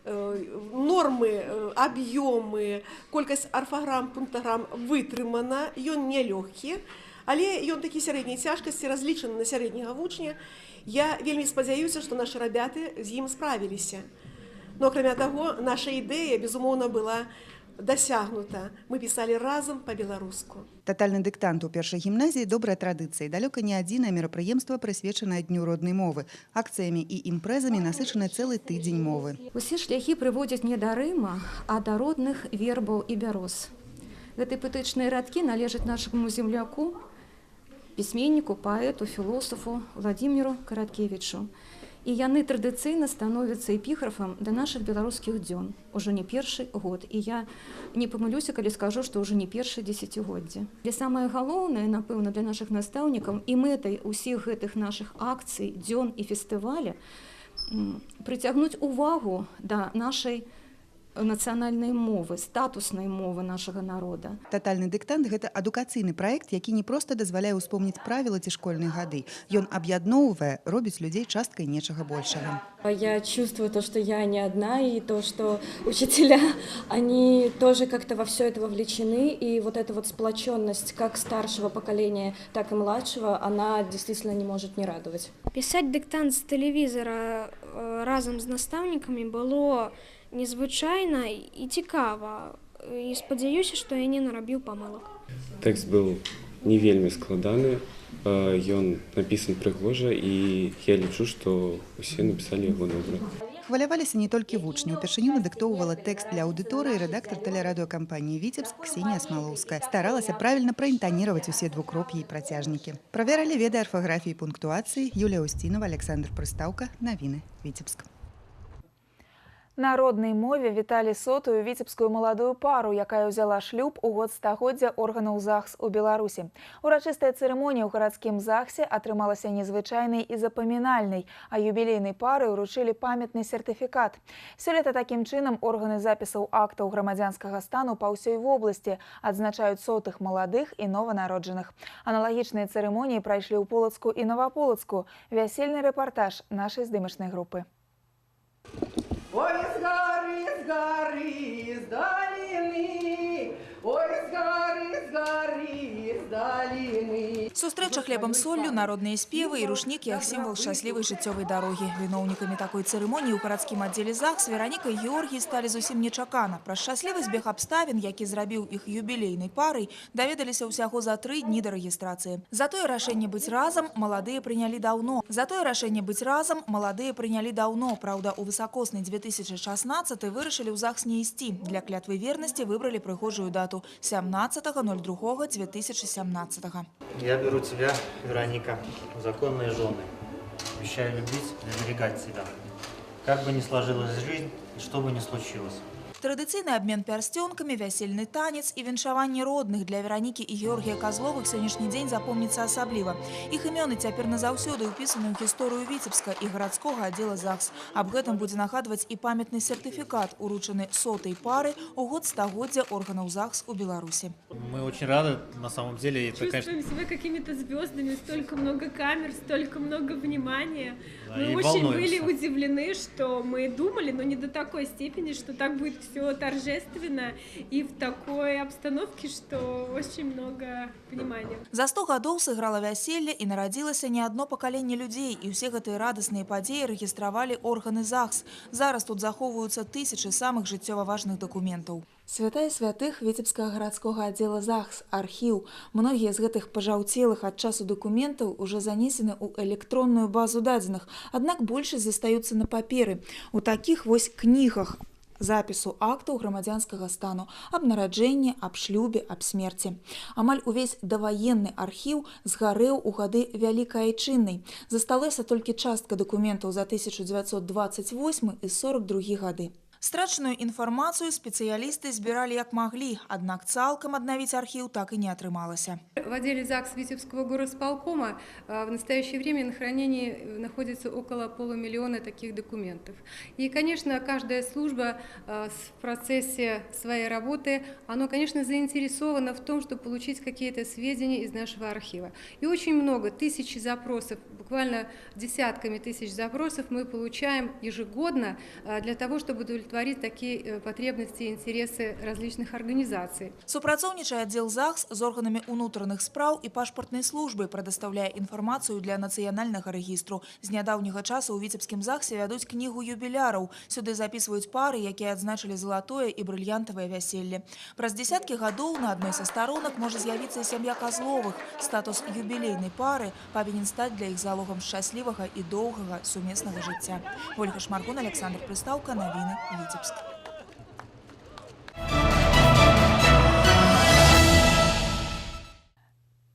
нормы, аб'ёмы, колькасць арфаграм, пунктаграм вытрымана, ён нялёгкі, але ён такі сярэдняй цяжкасці, разлічаны на сярэдняга вучня. Я вельмі спадзяюся, што нашы рабяты з ім справіліся. Но, акрамя таго, наша ідэя, безумоўна, была дасягнута. Мы пісалі разам па-беларуску. Татальны дыктант у першай гімназіі добрая традыцыя. Далёка не адзінае мерапрыемства, прысвечанае Дню роднай мовы. Акцыямі і імпрэзамі насычаны цэлы тыдзень мовы. Усе шляхі прыводзяць не да Рыма, а да родных вербаў і бяроз. Гэтыя паэтычныя радкі належаць нашаму земляку, пісьменніку, паэту, філосафу Владимиру Караткевічу. І яны традыцыйна становяцца эпіграфам да нашых беларускіх дзён ужо не першы год. І я не памылюся, калі скажу, што ўжо не першае дзесяцігоддзе. Але самае галоўнае, напэўна, для нашых настаўнікаў і мэтай усіх гэтых нашых акцый, дзён і фестываля прыцягнуць увагу да нашай Нацыянальнай мовы, статуснай мовы нашага народа. Татальны дыктант гэта адукацыйны праект, які не проста дазваляе ўспомніць правілы ці школьныя гады. Ён аб'ядноўвае, робіць людзей часткай нечага большага. Я чувствую то, что я не одна, и то, что учителя, они тоже как-то во все это вовлечены, и вот эта вот сплоченность как старшего поколения, так и младшего, она действительно не может не радовать. Пісаць дыктант з тэлевізара разам з настаўнікамі было незвычайна і цікава. І спадзяюся, што я не нарабіў памылак. Тэкст быў не вельмі складаны, ён напісан прыгожа, і я лічу, што усе напісалі яго добра. Хваляваліся не толькі вучні. Упершыню надыктоўвала тэкст для аўдыторыі рэдактар тэлерадыёкампаніі «Віцебск» Ксенія Смалоўская. Старалася правільна праінтаніраваць усе двукроп'і і працяжнікі. Правяралі веды арфаграфіі і пунктуацыі Юлія Усцінова, Аляксандр Прыстаўка. Навіны. Віцебск. На роднай мове віталі сотую віцебскую маладую пару, якая ўзяла шлюб у год стагоддзя органаў ЗАГС у Беларусі. Урачыстая цырымонія ў гарадскім ЗАГСе атрымалася незвычайнай і запамінальнай, а юбілейнай пары ўручылі памятны сертыфікат. Сёлета такім чынам органы запісаў актаў грамадзянскага стану па ўсёй вобласці адзначаюць сотых маладых і нованароджаных. Аналагічныя цырымоніі прайшлі ў Полацку і Наваполацку. Вясельны рэпартаж нашай здымачнай групы. Ой, с горы, с долины, ой, с горы, с долины. Сустрэча хлебам соллю, народныя спевы і рушнік як сімвал шчаслівай жыццёвай дарогі. Віноўнікамі такой цырымоніі ў гарадскім аддзеле ЗАГС Вераніка і Георгій сталі зусім нечакана. Пра шчаслівы збег абставін, які зрабіў іх юбілейнай парай, даведаліся ўсяго за 3 дні да рэгістрацыі. Затое рашэнне быць разам маладыя прынялі даўно. Затое рашэнне быць разам маладыя прынялі даўно. Праўда, у высакосны 2016 вырашылі ў ЗАГС не ісці. Для клятвы вернасці выбралі прыгожую дату 17.02.2017. Я беру тебя, Вероника, в законные жены. Обещаю любить и оберегать тебя. Как бы ни сложилась жизнь и что бы ни случилось. Традыцыйны абмен пярсцёнкамі, вясельны танец і віншаванне родных для Веранікі і Георгія Казловых сённяшні дзень запомніцца асабліва. Іх імёны цяпер назаўсёды ўпісаны ў гісторыю Віцебска і гарадскога аддзела ЗАГС. Аб гэтым будзе нагадваць і памятны сертыфікат, уручаны сотай пары ў год стагоддзя органаў ЗАГС у Беларусі. Мы очень рады, на самом деле. Это, чувствуем себя какими-то звездами, столько много камер, столько много внимания. Да, мы очень были удивлены, что мы думали, но не до такой степени, что так будет все торжественно и в такой обстановке, что очень много внимания. За 100 гадоў сыграла вяселле і нарадзілася не адно пакаленне людзей, і ўсе гэтыя радасныя падзеі рэгістравалі органы ЗАГС. Зараз тут захоўваюцца тысячы самых жыццёва важных дакументаў. Святая святых Віцебскага гарадскога аддзела ЗАГС, архіў. Многія з гэтых пажаўцелых ад часу дакументаў уже занесены ў электронную базу дадзеных, аднак большасць застаюцца на паперы. У такіх вось кнігах запісу актаў грамадзянскага стану аб нараджэнні, аб шлюбе, аб смерці. Амаль увесь даваенны архіў згарэў у гады Вялікай Айчыннай. Засталася толькі частка дакументаў за 1928 і 42 гады. Страчаную інфармацыю спецыялісты збіралі як маглі, аднак цалкам аднавіць архіў так і не атрымалася. В отделе ЗАГС Витебского горосполкома в настоящее время на хранении находится около 500 000 таких документов. И, конечно, каждая служба в процессе своей работы, она, конечно, заинтересована в том, чтобы получить какие-то сведения из нашего архива. И очень много, тысячи запросов, буквально десятками тысяч запросов мы получаем ежегодно для того, чтобы удовлетворить такие потребности и интересы различных организаций. Супрацоўнічае аддзел ЗАГС з органамі унутраных спраў і пашпартнай службы, прадастаўляе інфармацыю для нацыянальнага рэгістру. З нядаўняга часу ў Віцебскім ЗАГСе вядуць кнігу юбіляраў. Сюды запісваюць пары, якія адзначылі залатое і брыльянтавае вяселле. Праз дзесяткі гадоў на адной са старонак можа з'явіцца сям'я Казловых. Статус юбілейнай пары павінен стаць для іх залогам шчаслівага і доўгага сумеснага жыцця. Вольга Шмаргун, Аляксандр Прыстаўка, навіны, Віцебск.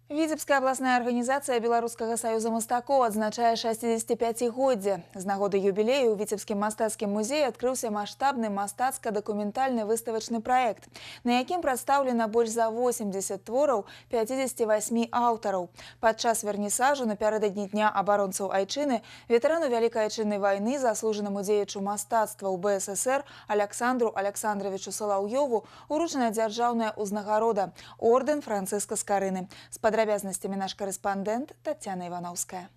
Віцебская Віцебская абласная арганізацыя Беларускага саюза мастакоў адзначае 65-годдзе. З нагоды юбілею ў Віцебскім мастацкім музеі адкрыўся маштабны мастацка-дакументальны выставачны праект, на якім прадстаўлена больш за 80 твораў 58 аўтараў. Падчас вернісажу напярэдадні Дня абаронцаў Айчыны ветэрану Вялікай Айчыннай вайны, заслужанаму дзеячу мастацтва ў БССР Аляксандру Аляксандравічу Салаўёву уручана дзяржаўная ўзнагарода – ордэн Францыска Скарыны. З падрабязнасцямі наш карэспандэнт Таццяна Іваноўская.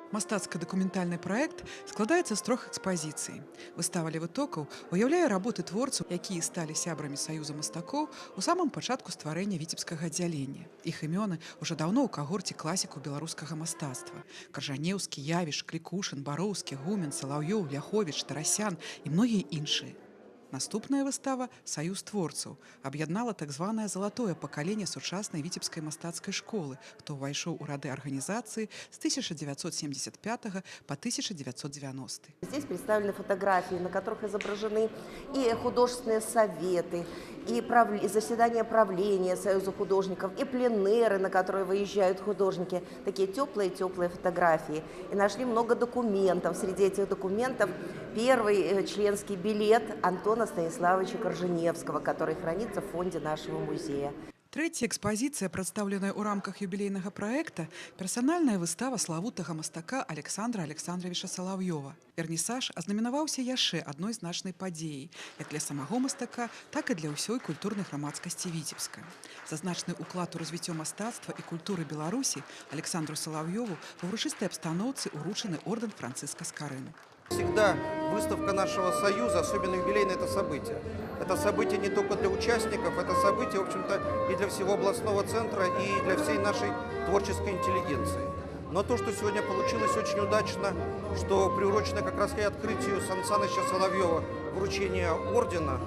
Мастацка-дакументальны праект складаецца з трох экспазіцый. Выстава «Ля вытокаў» уяўляе работы творцаў, якія сталі сябрамі Саюза мастакоў у самым пачатку стварэння віцебскага аддзялення. Іх імёны ўжо даўно ў кагорце класікаў беларускага мастацтва. Каржанеўскі, Явіш, Клікушын, Бароўскі, Гумен, Салаўёў, Ляховіч, Тарасян і многія іншыя. Наступная выстава «Саюз творцаў» аб'яднала так званае залатое пакаленне сучаснай віцебскай мастацкай школы, хто ўвайшоў у рады арганізацыі з 1975 по 1990. Здесь представлены фотографии, на которых изображены и художественные советы, и заседания правления Союза художников, и пленэры, на которые выезжают художники. Такие теплые-теплые фотографии. И нашли много документов. Среди этих документов первый членский билет Антона Станиславовича Корженевского, который хранится в фонде нашего музея. Трэцяя экспазіцыя, прадстаўленая ў рамках юбілейнага праекта, персанальная выстава славутага мастака Александра Александровича Салаўёва. Вернісаж азнаменаваўся яшчэ адной значнай падзеяй, як для самога мастака, так і для ўсёй культурнай грамадскасці Віцебска. За значны ўклад у развіццё мастацтва і культуры Беларусі Александру Салаўёву ва ўрачыстай абстаноўцы ўручаны ордэн Францыска Скарыны. Всегда выставка нашего союза, особенно юбилейное, это событие. Это событие не только для участников, это событие, в общем-то, и для всего областного центра, и для всей нашей творческой интеллигенции. Но то, что сегодня получилось очень удачно, что приурочено как раз и открытию Сан Саныча Соловьева вручение ордена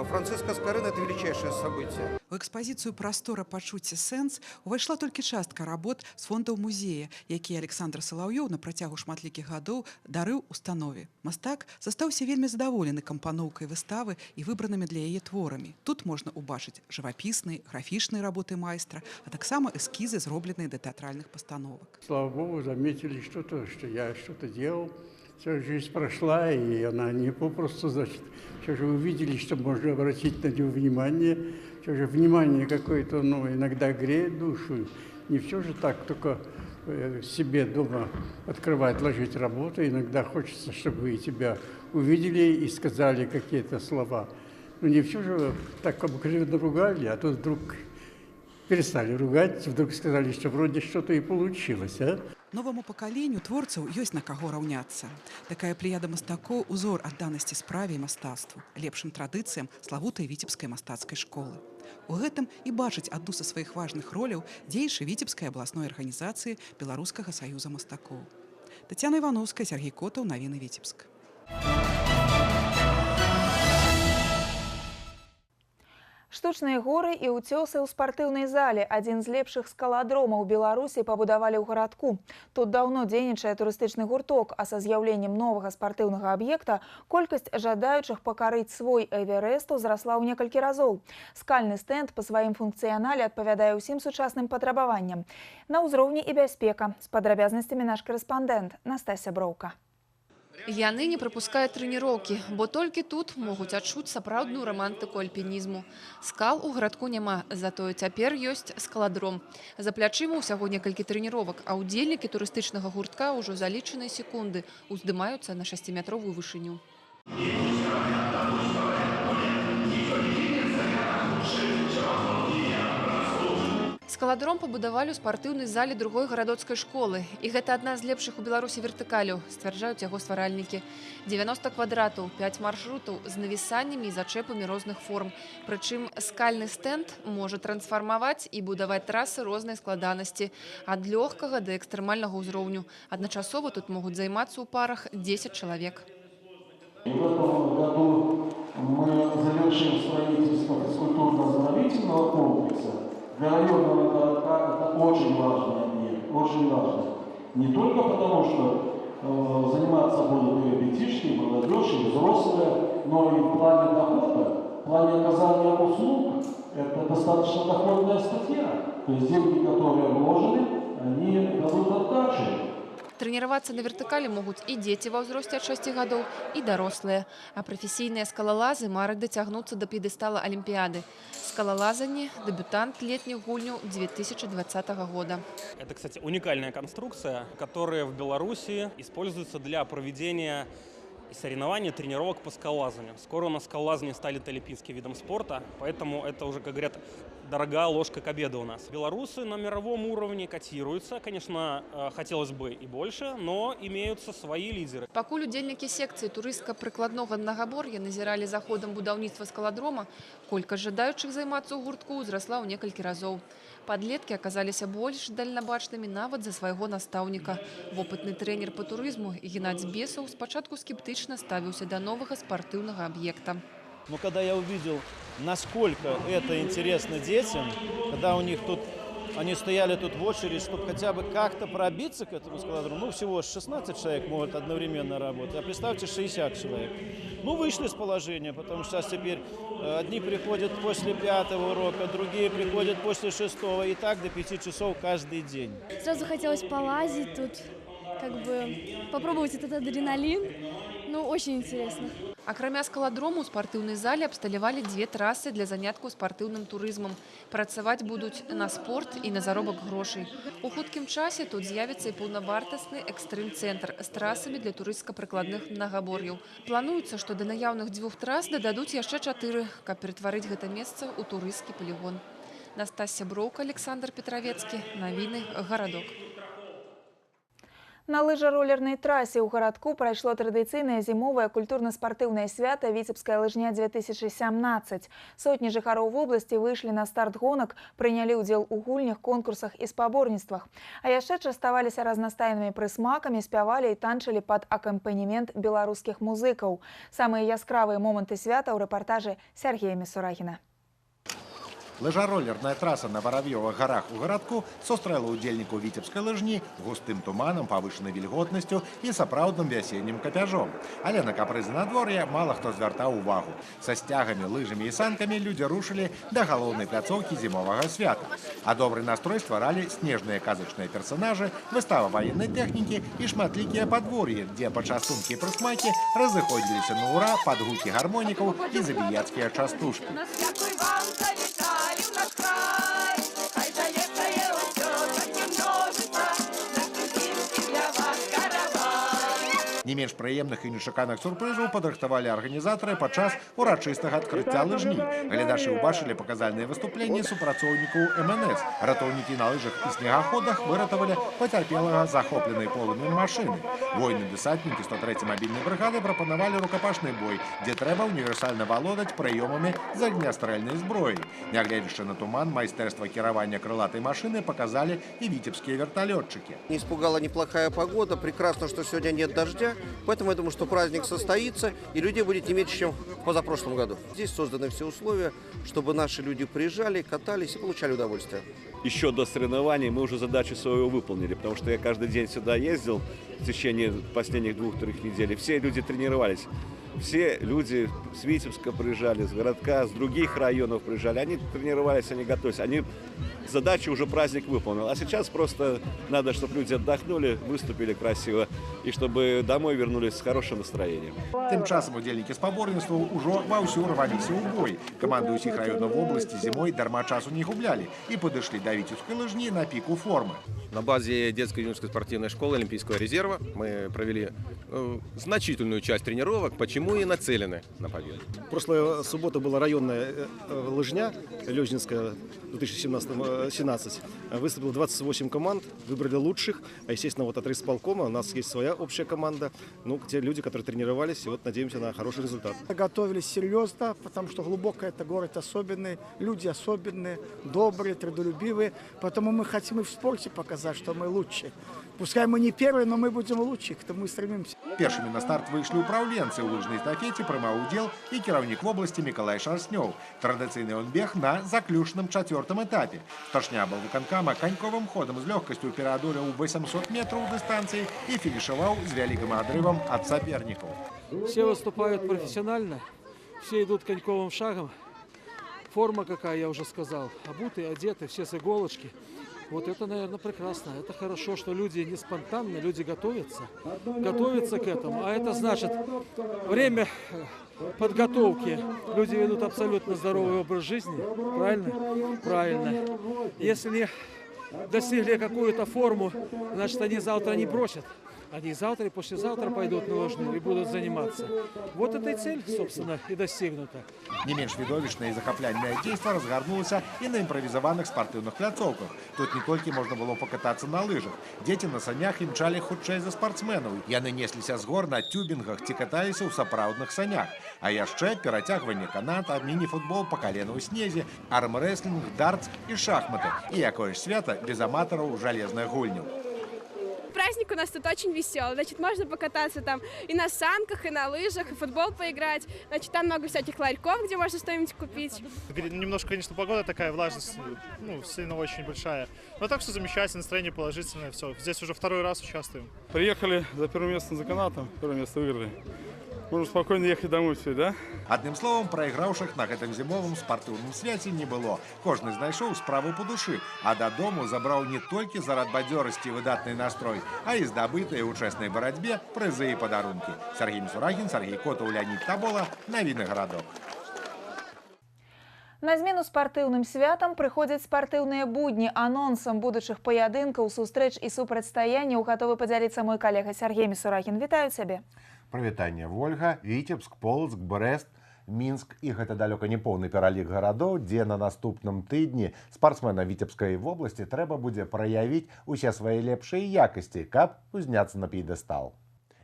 Франциска Скорына, это величайшее событие. У экспазіцыю «Прастора пачуцця сэнс» увайшла толькі частка работ з фондаў музея, якія Александр Салаўёў на працягу шматлікіх гадоў дарыў установе. Мастак застаўся вельмі задаволены кампаноўкай выставы і выбранымі для яе творамі. Тут можна ўбачыць жывапісныя, графічныя работы майстра, а таксама эскізы, зробленыя да тэатральных пастановак. Слава Богу, заметили что-то, что я что-то делал. Вся жизнь прошла, и она не попросту, значит, все же увидели, что можно обратить на него внимание. Все же внимание какое-то, ну, иногда греет душу. Не все же так, только себе дома открывать, ложить работу. Иногда хочется, чтобы и тебя увидели и сказали какие-то слова. Но не все же так обыкновенно ругали, а тут вдруг перестали ругать, вдруг сказали, что вроде что-то и получилось, а? Новаму пакаленню творцаў ёсць на каго раўняцца. Такая плеяда мастакоў узор адданасці справе і мастацтву, лепшым традыцыям славутай віцебскай мастацкай школы. У гэтым і бачыць адну са сваіх важных роляў дзеячы віцебскай абласной арганізацыі Беларускага саюза мастакоў. Тацяна Івановская, Сергей Котаў, навіны Віцебск. Штучныя горы і ўцёсы ў спартыўнай зале. Адзін з лепшых скаладромаў Беларусі пабудавалі ў гарадку. Тут даўно дзейнічае турыстычны гурток, а са з'яўленнем новага спартыўнага аб'екта колькасць жадаючых пакарыць свой Эверест узрасла ў некалькі разоў. Скальны стэнд па сваім функцыянале адпавядае ўсім сучасным патрабаванням. На ўзроўні і бяспека. З падрабязнасцямі наш карэспандэнт Настасья Броўка. Яны не прапускаюць трэніроўкі, бо толькі тут могуць адчуць сапраўдную рамантыку альпінізму. Скал у гарадку няма, затое цяпер ёсць скаладром. За плячыма ўсяго некалькі трэніровак, а ўдзельнікі турыстычнага гуртка ўжо за лічаныя секунды уздымаюцца на 6-метровую вышыню. Скаладром пабудавалі ў спартыўнай зале другой гарадоцкай школы. І гэта адна з лепшых у Беларусі вертыкаляў, сцвярджаюць яго стваральнікі. 90 квадратаў, 5 маршрутаў з навісаннямі і зачэпамі розных форм. Прычым скальны стэнд можа трансфармаваць і будаваць трасы рознай складанасці. Ад лёгкага да экстрэмальнага ўзроўню. Адначасова тут могуць займацца ў парах 10 чалавек. В этом году мы завершим строительство физкультурно-оздоровительного комплекса. Для районного городка это очень важный объект, очень важный. Не только потому, что заниматься будут и ребятишки, и молодежь, и взрослые, но и в плане дохода, в плане оказания услуг, это достаточно доходная статья. То есть деньги, которые вложены, они дадут отдачу. Трэніравацца на вертыкалі могуць і дзеці ва ўзросце ад 6 гадоў, і дарослыя. А прафесійныя скалалазы мараць дацягнуцца да п'едэстала Алімпіяды. Скалалазанне – дэбютант летніх гульняў 2020 года. Это, кстати, уникальная конструкция, которая в Беларуси используется для проведения соревнований, тренировок по скалолазанию. Скоро у нас скалолазание станет олимпийским видом спорта, поэтому это уже, как говорят, дорогая ложка к обеду у нас. Белорусы на мировом уровне котируются, конечно, хотелось бы и больше, но имеются свои лидеры. Пакуль удзельнікі секцыі турыстска-прыкладнога мнагабор'я назіралі за ходам будаўніцтва скаладрома, колькасць жадаючых займацца ў гуртку ўзрасла ў некалькі разоў. Падлеткі аказаліся больш дальнабачнымі нават за свайго настаўніка. Вопытны трэнер па турызму Геннадзь Бесаў спачатку скептычна ставіўся да новага спартыўнага аб'екта. Но когда я увидел, насколько это интересно детям, когда у них тут, они стояли тут в очередь, чтобы хотя бы как-то пробиться к этому скалодрому, ну, всего 16 человек могут одновременно работать, а представьте, 60 человек. Ну, вышли с положения, потому что сейчас теперь одни приходят после 5-го урока, другие приходят после 6-го, и так до 5 часов каждый день. Сразу хотелось полазить тут, как бы попробовать этот адреналин. Ну, очень интересно. Акрамя скаладрому, у спартыўнай зале абсталявалі дзве трасы для заняткаў спартыўным турызмам. Працаваць будуць на спорт і на заробак грошай. У хуткім часе тут з'явіцца і паўнавартасны экстрым-цэнтр з трасамі для турыстска-прыкладных мнагабор'яў. Плануецца, што да наяўных дзвюх трас дададуць яшчэ 4, каб ператварыць гэта месца ў турысцкі палігон. Настасья Броўка, Александр Петравецкі. Навіны. Гарадок. На лыжаролернай трасе ў гарадку прайшло традыцыйнае зімовае культурна-спартыўнае свята «Віцебская лыжня-2017». Сотні жыхароў вобласці выйшлі на старт гонак, прынялі ўдзел у гульнях, конкурсах і спаборніцтвах. А яшчэ частаваліся разнастайнымі прысмакамі, спявалі і танчылі пад акампанемент беларускіх музыкаў. Самыя яскравыя моманты свята ў рэпартажы Сергея Місурагіна. Лыжаролерная траса на Воробьевых горах у гарадку сустрэла удзельнікаў віцебскай лыжні густым туманам, павышанай вільготнасцю і сапраўдным вясеннім капяжом. Але на капрызы надвор'я мала хто звяртаў увагу. Са сцягамі, лыжамі і санкамі людзі рушылі да галоўнай пляцоўкі зімовага свята. А добры настрой стваралі снежныя казачныя персанажы, выстава ваеннай тэхнікі і шматлікія падвор'і, дзе пачастункі і прысмакі разыходзіліся на ура пад гукі гармонікаў і забіяцкія частушкі. Не менш прыемных і нечаканых сюрпрызаў падрыхтавалі арганізатары падчас урачыстага адкрыцця лыжні. Гледачы ўбачылі паказальныя выступленні супрацоўнікаў МНС. Ратоўнікі на лыжах і снегаходах выратавалі пацярпелага захопленай полымем машыны. Воіны-дэсантнікі 103-й мабільнай брыгады прапанавалі рукапашны бой, дзе трэба універсальна валодаць прыёмамі з агнястрэльнай зброі. Нягледзячы на туман, майстэрства кіравання крылатай машыны паказалі і віцебскія верталётчыкі. Не испугала неплохая погода, прекрасно, что сегодня нет дождя. Поэтому я думаю, что праздник состоится, и людей будет не меньше, чем в позапрошлом году. Здесь созданы все условия, чтобы наши люди приезжали, катались и получали удовольствие. Еще до соревнований мы уже задачу свою выполнили, потому что я каждый день сюда ездил в течение последних 2-3 недель, и все люди тренировались. Все люди с Витебска приезжали, с городка, с других районов приезжали. Они тренировались, они готовились. Они задачу уже праздник выполнил. А сейчас просто надо, чтобы люди отдохнули, выступили красиво и чтобы домой вернулись с хорошим настроением. Тым часам удзельнікі спаборніцтваў ужо ваўсю рваліся ў бой. Каманды ўсіх раёнаў вобласці зімой дарма часу не гублялі і падышлі да віцебскай лыжні на піку формы. На базе детской юношеской спортивной школы Олимпийского резерва мы провели значительную часть тренировок, почему и нацелены на победу. Прошлая суббота была районная лыжня Лёзнинская 2017. Выступило 28 команд, выбрали лучших. А, естественно, вот от райисполкома у нас есть своя общая команда. Ну, те люди, которые тренировались, и вот надеемся на хороший результат. Готовились серьезно, потому что Глубокое это город особенный, люди особенные, добрые, трудолюбивые. Поэтому мы хотим и в спорте показать, что мы лучше. Пускай мы не первые, но мы будем лучше, к тому мы стремимся. Першымі на старт выйшлі ўпраўленцы. У лыжнай эстафеце прымаў удзел і кіраўнік вобласці Мікалай Шарснёў. Традыцыйны ён бег на заключным чацвёртым этапе. Старшыня аблвыканкама каньковым ходам з лёгкасцю пераадолеў 800 метраў дыстанцыі і фінішаваў з вялікім адрывам ад сапернікаў. Все выступают профессионально, все идут коньковым шагом. Форма какая, я уже сказал. Обуты, одеты, все с иголочки. Вот это, наверное, прекрасно. Это хорошо, что люди не спонтанно, люди готовятся. Готовятся к этому. А это значит, время подготовки. Люди ведут абсолютно здоровый образ жизни. Правильно? Правильно. Если не достигли какую-то форму, значит, они завтра не бросят. Они завтра и послезавтра пойдут на лыжню и будут заниматься. Вот эта цель, собственно, и достигнута. Не менш відовішчнае і захапляльнае дзейства разгарнулася і на імправізаваных спартыўных пляцоўках. Тут не толькі можна было пакатацца на лыжах. Дзеці на санях імчалі хутчэй за спартсменаў. Яны несліся з гор на цюбінгах ці каталіся ў сапраўдных санях. А яшчэ перацягванне каната, міні-футбол па калена ў снезе, армрэслінг, дартс і шахматы. І якое ж свята без аматараў жалезных гульняў. Праздник у нас тут очень веселый. Значит, можно покататься там и на санках, и на лыжах, и в футбол поиграть. Значит, там много всяких ларьков, где можно что-нибудь купить. Немножко, конечно, погода такая, влажность, ну, сильно очень большая. Но так все замечательно, настроение положительное, все. Здесь уже второй раз участвуем. Приехали за первым местом за канатом, первое место выиграли. Можем спокойно ехать домой все, да? Адным словам, прайграўшых на гэтым зімовым спартыўным свяце не было. Кожны знайшоў справу па душы, а дадому забраў не толькі зарад бадзёрасці і выдатны настрой, а і здабытыя ў чэснай барацьбе прызы і падарункі. Сяргей Місурагін, Сяргей Котаў, Леанід Табола. Навіны Гарадок. На змену спартыўным святам прыходзяць спартыўныя будні. Анонсам будучых паядынкаў, сустрэч і супрацьстаянняў гатовы падзяліцца мой калега Сяргей Місурагін. Вітаю цябе. Прывітанне, Вольга. Віцебск, Полацк, Брэст, Мінск. І гэта далёка не поўны пералік гарадоў, дзе на наступным тыдні спартсменам Віцебскай вобласці трэба будзе праявіць усе свае лепшыя якасці, каб узняцца на п'едэстал.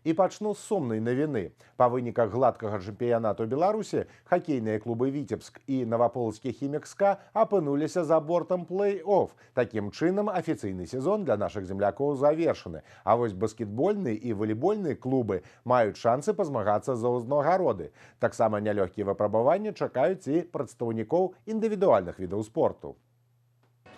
І пачну з сумнай навіны. Па выніках гладкага чэмпіянату Беларусі хакейныя клубы «Віцебск» і наваполацкі «Хімік-СКА» апынуліся за бортам плэй-офф. Такім чынам, афіцыйны сезон для нашых землякоў завершаны. А вось баскетбольныя і валейбольныя клубы маюць шансы пазмагацца за ўзнагароды. Таксама нялёгкія выпрабаванні чакаюць і прадстаўнікоў індывідуальных відаў спорту.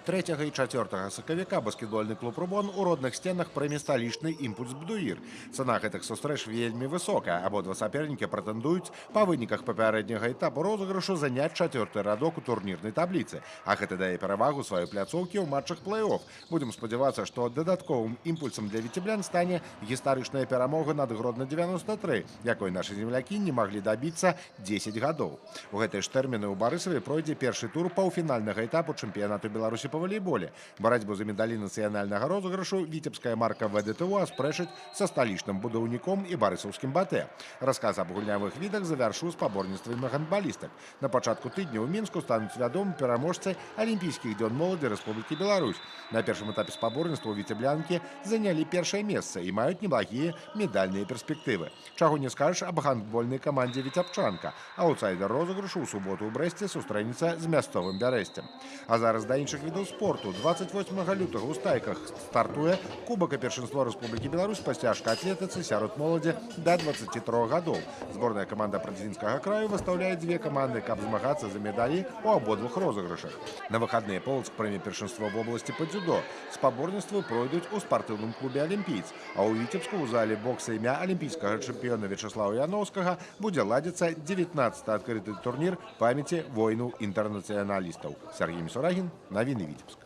3 і 4 сакавіка баскетбольны клуб «Рубон» у родных сценах прыме сталічны «Імпульс Бдуір». Цана гэтых сустрэч вельмі высокая. Абодва сапернікі прэтэндуюць па выніках папярэдняга этапу розыгрышу заняць чацвёрты радок у турнірнай табліцы. А гэта дае перавагу сваёй пляцоўкі ў матчах плэй-офф. Будзем спадзявацца, што дадатковым імпульсам для віцеблян стане гістарычная перамога над Гродна-93, якой нашы землякі не маглі дабіцца 10 гадоў. У гэтыя ж тэрміны ў Барысаве пройдзе першы тур паўфінальнага этапу чэмпіянату Беларусі па валейболе. Барацьбу за медалі нацыянальнага розыгрышу віцебская марка ВДТУ аспрэчыць са сталічным «Будаўніком» і барысаўскім «БАТЭ». Расказ аб гульнявых відах завяршу спаборніцтвамі гандбалістак. На пачатку тыдня ў Мінску стануць вядомы пераможцы Алімпійскіх дзён моладзі Рэспублікі Беларусь. На першым этапе спаборніцтва віцеблянкі занялі першае месца і маюць неблагія медальныя перспектывы. Чаго не скажаш аб гандбольнай камандзе «Віцябчанка». Аўтсайдер розыгрышу ў суботу ў Брэсце сустрэнецца з мясцовым «Бярэсцем». А зараз да іншых відаў спорту. 28 лютага ў Стайках стартуе Кубак і першынство Рэспублікі Беларусь па цяжкай атлетыцы сярод моладзі да 23 гадоў. Зборная каманда Прадзінскага краю выстаўляе дзве каманды, каб змагацца за медалі ў абодвух розыгрышах. На выхадныя Полацк прыме першынство вобласці па дзюдо. Спаборніцтвы пройдуць у спартыўным клубе «Алімпіец». А ў Віцебску ў зале бокса імя алімпійскага чэмпіёна Вячаслава Яноўскага будзе ладзіцца 19-ы адкрыты турнір памяці воінаў-інтэрнацыяналістаў. Сяргей Місурагін, навіны Віцебск.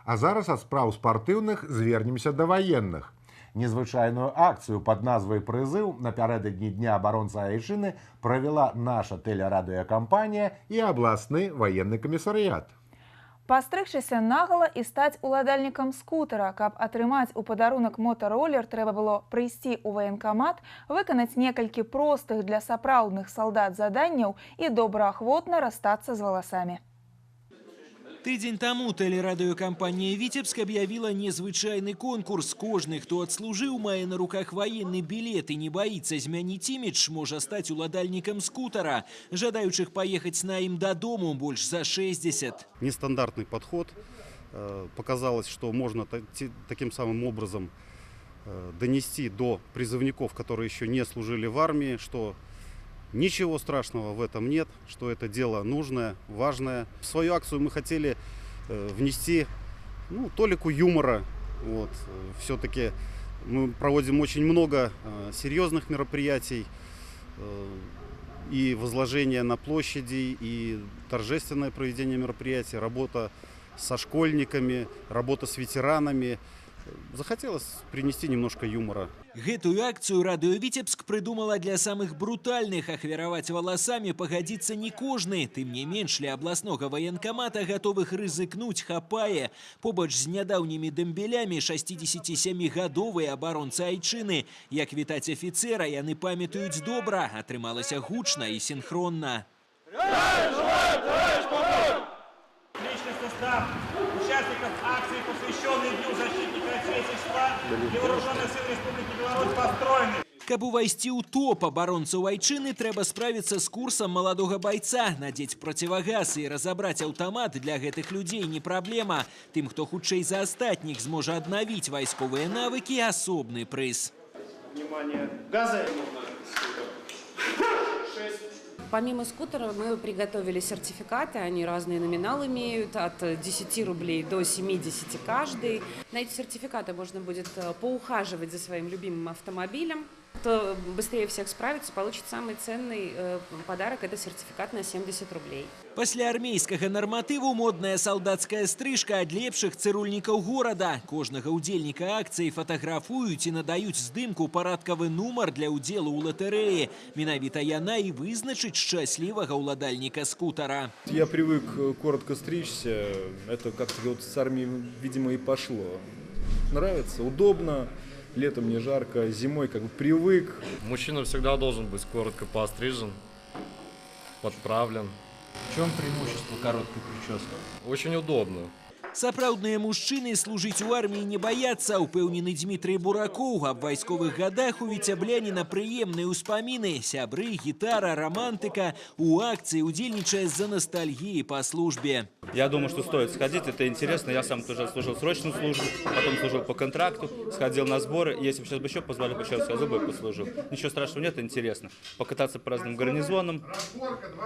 А зараз ад спраў спартыўных звернемся да ваенных. Незвычайную акцыю пад назвай «Прызыў» напярэдадні Дня абаронцы айчыны правяла наша тэлерадыёкампанія і абласны ваенны камісарыят. Пастрыгчыся нагала і стаць уладальнікам скутара. Каб атрымаць у падарунак мотаролер, трэба было прыйсці ў ваенкамат, выканаць некалькі простых для сапраўдных салдат заданняў і добраахвотна расстацца з валасамі. Тыдзень таму тэлерадыёкампанія «Віцебск» аб'явіла незвычайны конкурс. Кожны, хто адслужыў, мае на руках ваенны білет і не баіцца змяніць імідж, можа стаць уладальнікам скутара. Жадаючых паехаць на ім дадому больш за 60. Нестандартный подход. Показалось, что можно таким самым образом донести до призывников, которые еще не служили в армии, что ничего страшного в этом нет, что это дело нужное, важное. В свою акцию мы хотели внести, ну, толику юмора. Вот. Все-таки мы проводим очень много серьезных мероприятий. И возложение на площади, и торжественное проведение мероприятий, работа со школьниками, работа с ветеранами. Захотелось принести немножко юмора. Гэтую акцыю «Радыё Віцебск» прыдумала для самых брутальных. Ахвяраваць валасамі пагадзіцца не кожны. Тым не менш, ля абласнога ваенкамата гатовых рызыкнуць хапае. Побач з нядаўнімі дэмбелямі 67-гадовыя абаронцы айчыны. Як вітаць афіцэра, яны памятаюць добра. Атрымалася гучна і синхронна. Личный состав участников акции, посвященной Дню защитника Отечества и Вооруженных сил Республики Беларусь, построены. Каб увайсці ў топ абаронцаў айчыны, трэба справіцца з курсам маладога байца, надзець процівагаз і разабраць аўтамат для гэтых людзей не праблема. Тым, хто хутчэй за астатніх зможа аднавіць вайсковыя навыкі, асобны прыз. Внимание, газы! Помимо скутера мы приготовили сертификаты, они разные номиналы имеют, от 10 рублей до 70 каждый. На эти сертификаты можно будет поухаживать за своим любимым автомобилем. Кто быстрее всех справится, получит самый ценный подарок – это сертификат на 70 рублей. Пасля армейскага нарматыву модная салдацкая стрыжка ад лепшых цырульнікаў горада. Кожнага ўдзельніка акцыі фатаграфуюць і надаюць здымку парадкавы нумар для ўдзелу ў латарэі. Менавіта яна і вызначыць шчаслівага ўладальніка скутара. Я привык коротко стричься. Это как-то вот с армии, видимо, и пошло. Нравится, удобно. Летом не жарко, зимой как бы привык. Мужчина всегда должен быть коротко пострижен, подправлен. В чем преимущество короткой прически? Очень удобно. Сапраўдныя мужчыны служыць у арміі не баяцца, упэўнены Дмітрый Буракоў. Аб вайсковых гадах у віцябляніна прыемныя ўспаміны. Сябры, гітара, рамантыка. У акцыі удзельнічае з-за ностальгіі па службе. Я думаю, что стоит сходить, это интересно. Я сам тоже служил срочную службу, потом служил по контракту, сходил на сборы. Если бы сейчас бы еще позвали, бы еще раз бы послужил. Ничего страшного нет, интересно. Покататься по разным гарнизонам,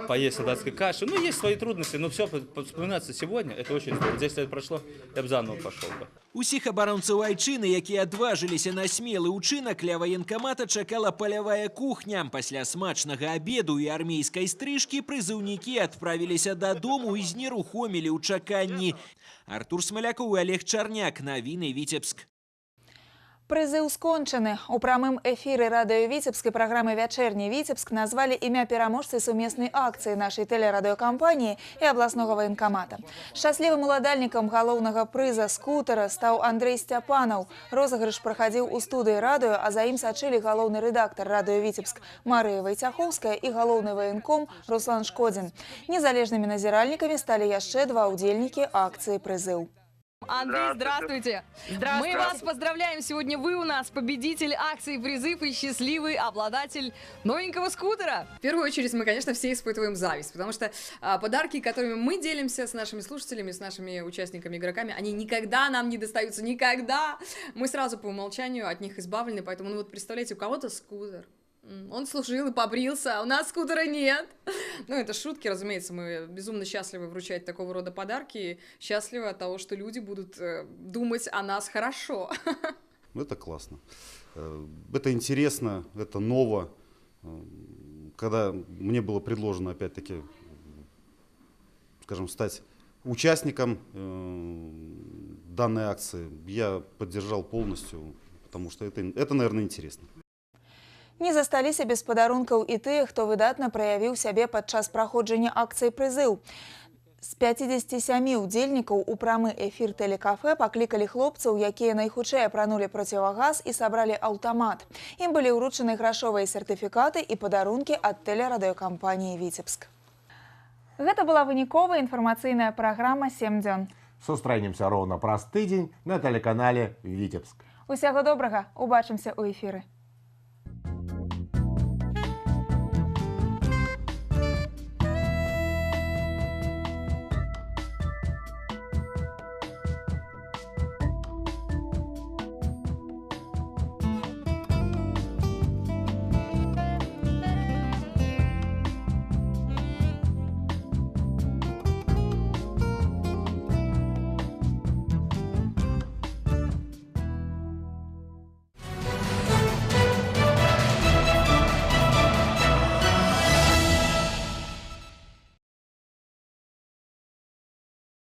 поесть солдатской каши. Ну, есть свои трудности, но все вспоминаться сегодня, это очень здорово. 10 лет прошло, я б заново пошел бы. Усіх абаронцаў айчыны, якія адважыліся на смелы ўчынак, ля ваенкамата чакала палявая кухня. Пасля смачнага абеду і армейскай стрыжкі прызыўнікі адправіліся дадому і знерухомілі ў чаканні. Артур Смалякоў і Олег Чарняк. Навіны Віцебск. Прызыў скончаны. У прамым эфіры радыё Віцебскай праграмы «Вячэрні Віцебск» назвалі імя пераможцы сумеснай акцыі нашай тэлерадыёкампаніі і абласнога ваенкамата. Шчаслівым уладальнікам галоўнага прыза скутера стаў Андрэй Сцяпанаў. Розыгрыш прахадзіў у студыі радыё, а за ім сачылі галоўны рэдактар радыё Віцебск Марыя Вайцяхоўская і галоўны ваенком Руслан Шкодзін. Незалежнымі назіральнікамі сталі яшчэ два ўдзельнікі акцыі «Прызыў». Андрей, здравствуйте. Здравствуйте. Мы вас поздравляем. Сегодня вы у нас победитель акции «Призыв» и счастливый обладатель новенького скутера. В первую очередь мы, конечно, все испытываем зависть, потому что подарки, которыми мы делимся с нашими слушателями, с нашими участниками, игроками, они никогда нам не достаются, никогда. Мы сразу по умолчанию от них избавлены, поэтому, ну вот представляете, у кого-то скутер. Он служил и побрился, а у нас скутера нет. Ну, это шутки, разумеется, мы безумно счастливы вручать такого рода подарки, счастливы от того, что люди будут думать о нас хорошо. Это классно, это интересно, это ново. Когда мне было предложено, опять-таки, скажем, стать участником данной акции, я поддержал полностью, потому что это, наверное, интересно. Не засталіся без падарункаў і тыя, хто выдатна праявіў сябе падчас праходжання акцыі «Прызыў». З 57 удзельнікаў у прамы эфір тэлекафе паклікалі хлопцаў, якія найхутчэй апранулі процівагаз і сабралі аўтамат. Ім былі ўручаны грашовыя сертыфікаты і падарункі ад тэлерадыёкампаніі «Віцебск». Гэта была выніковая інфармацыйная праграма «7 дзён». Сустрэнемся роўна праз тыдзень на тэлеканале «Віцебск». Усяго добрага, убачымся ў эфіры.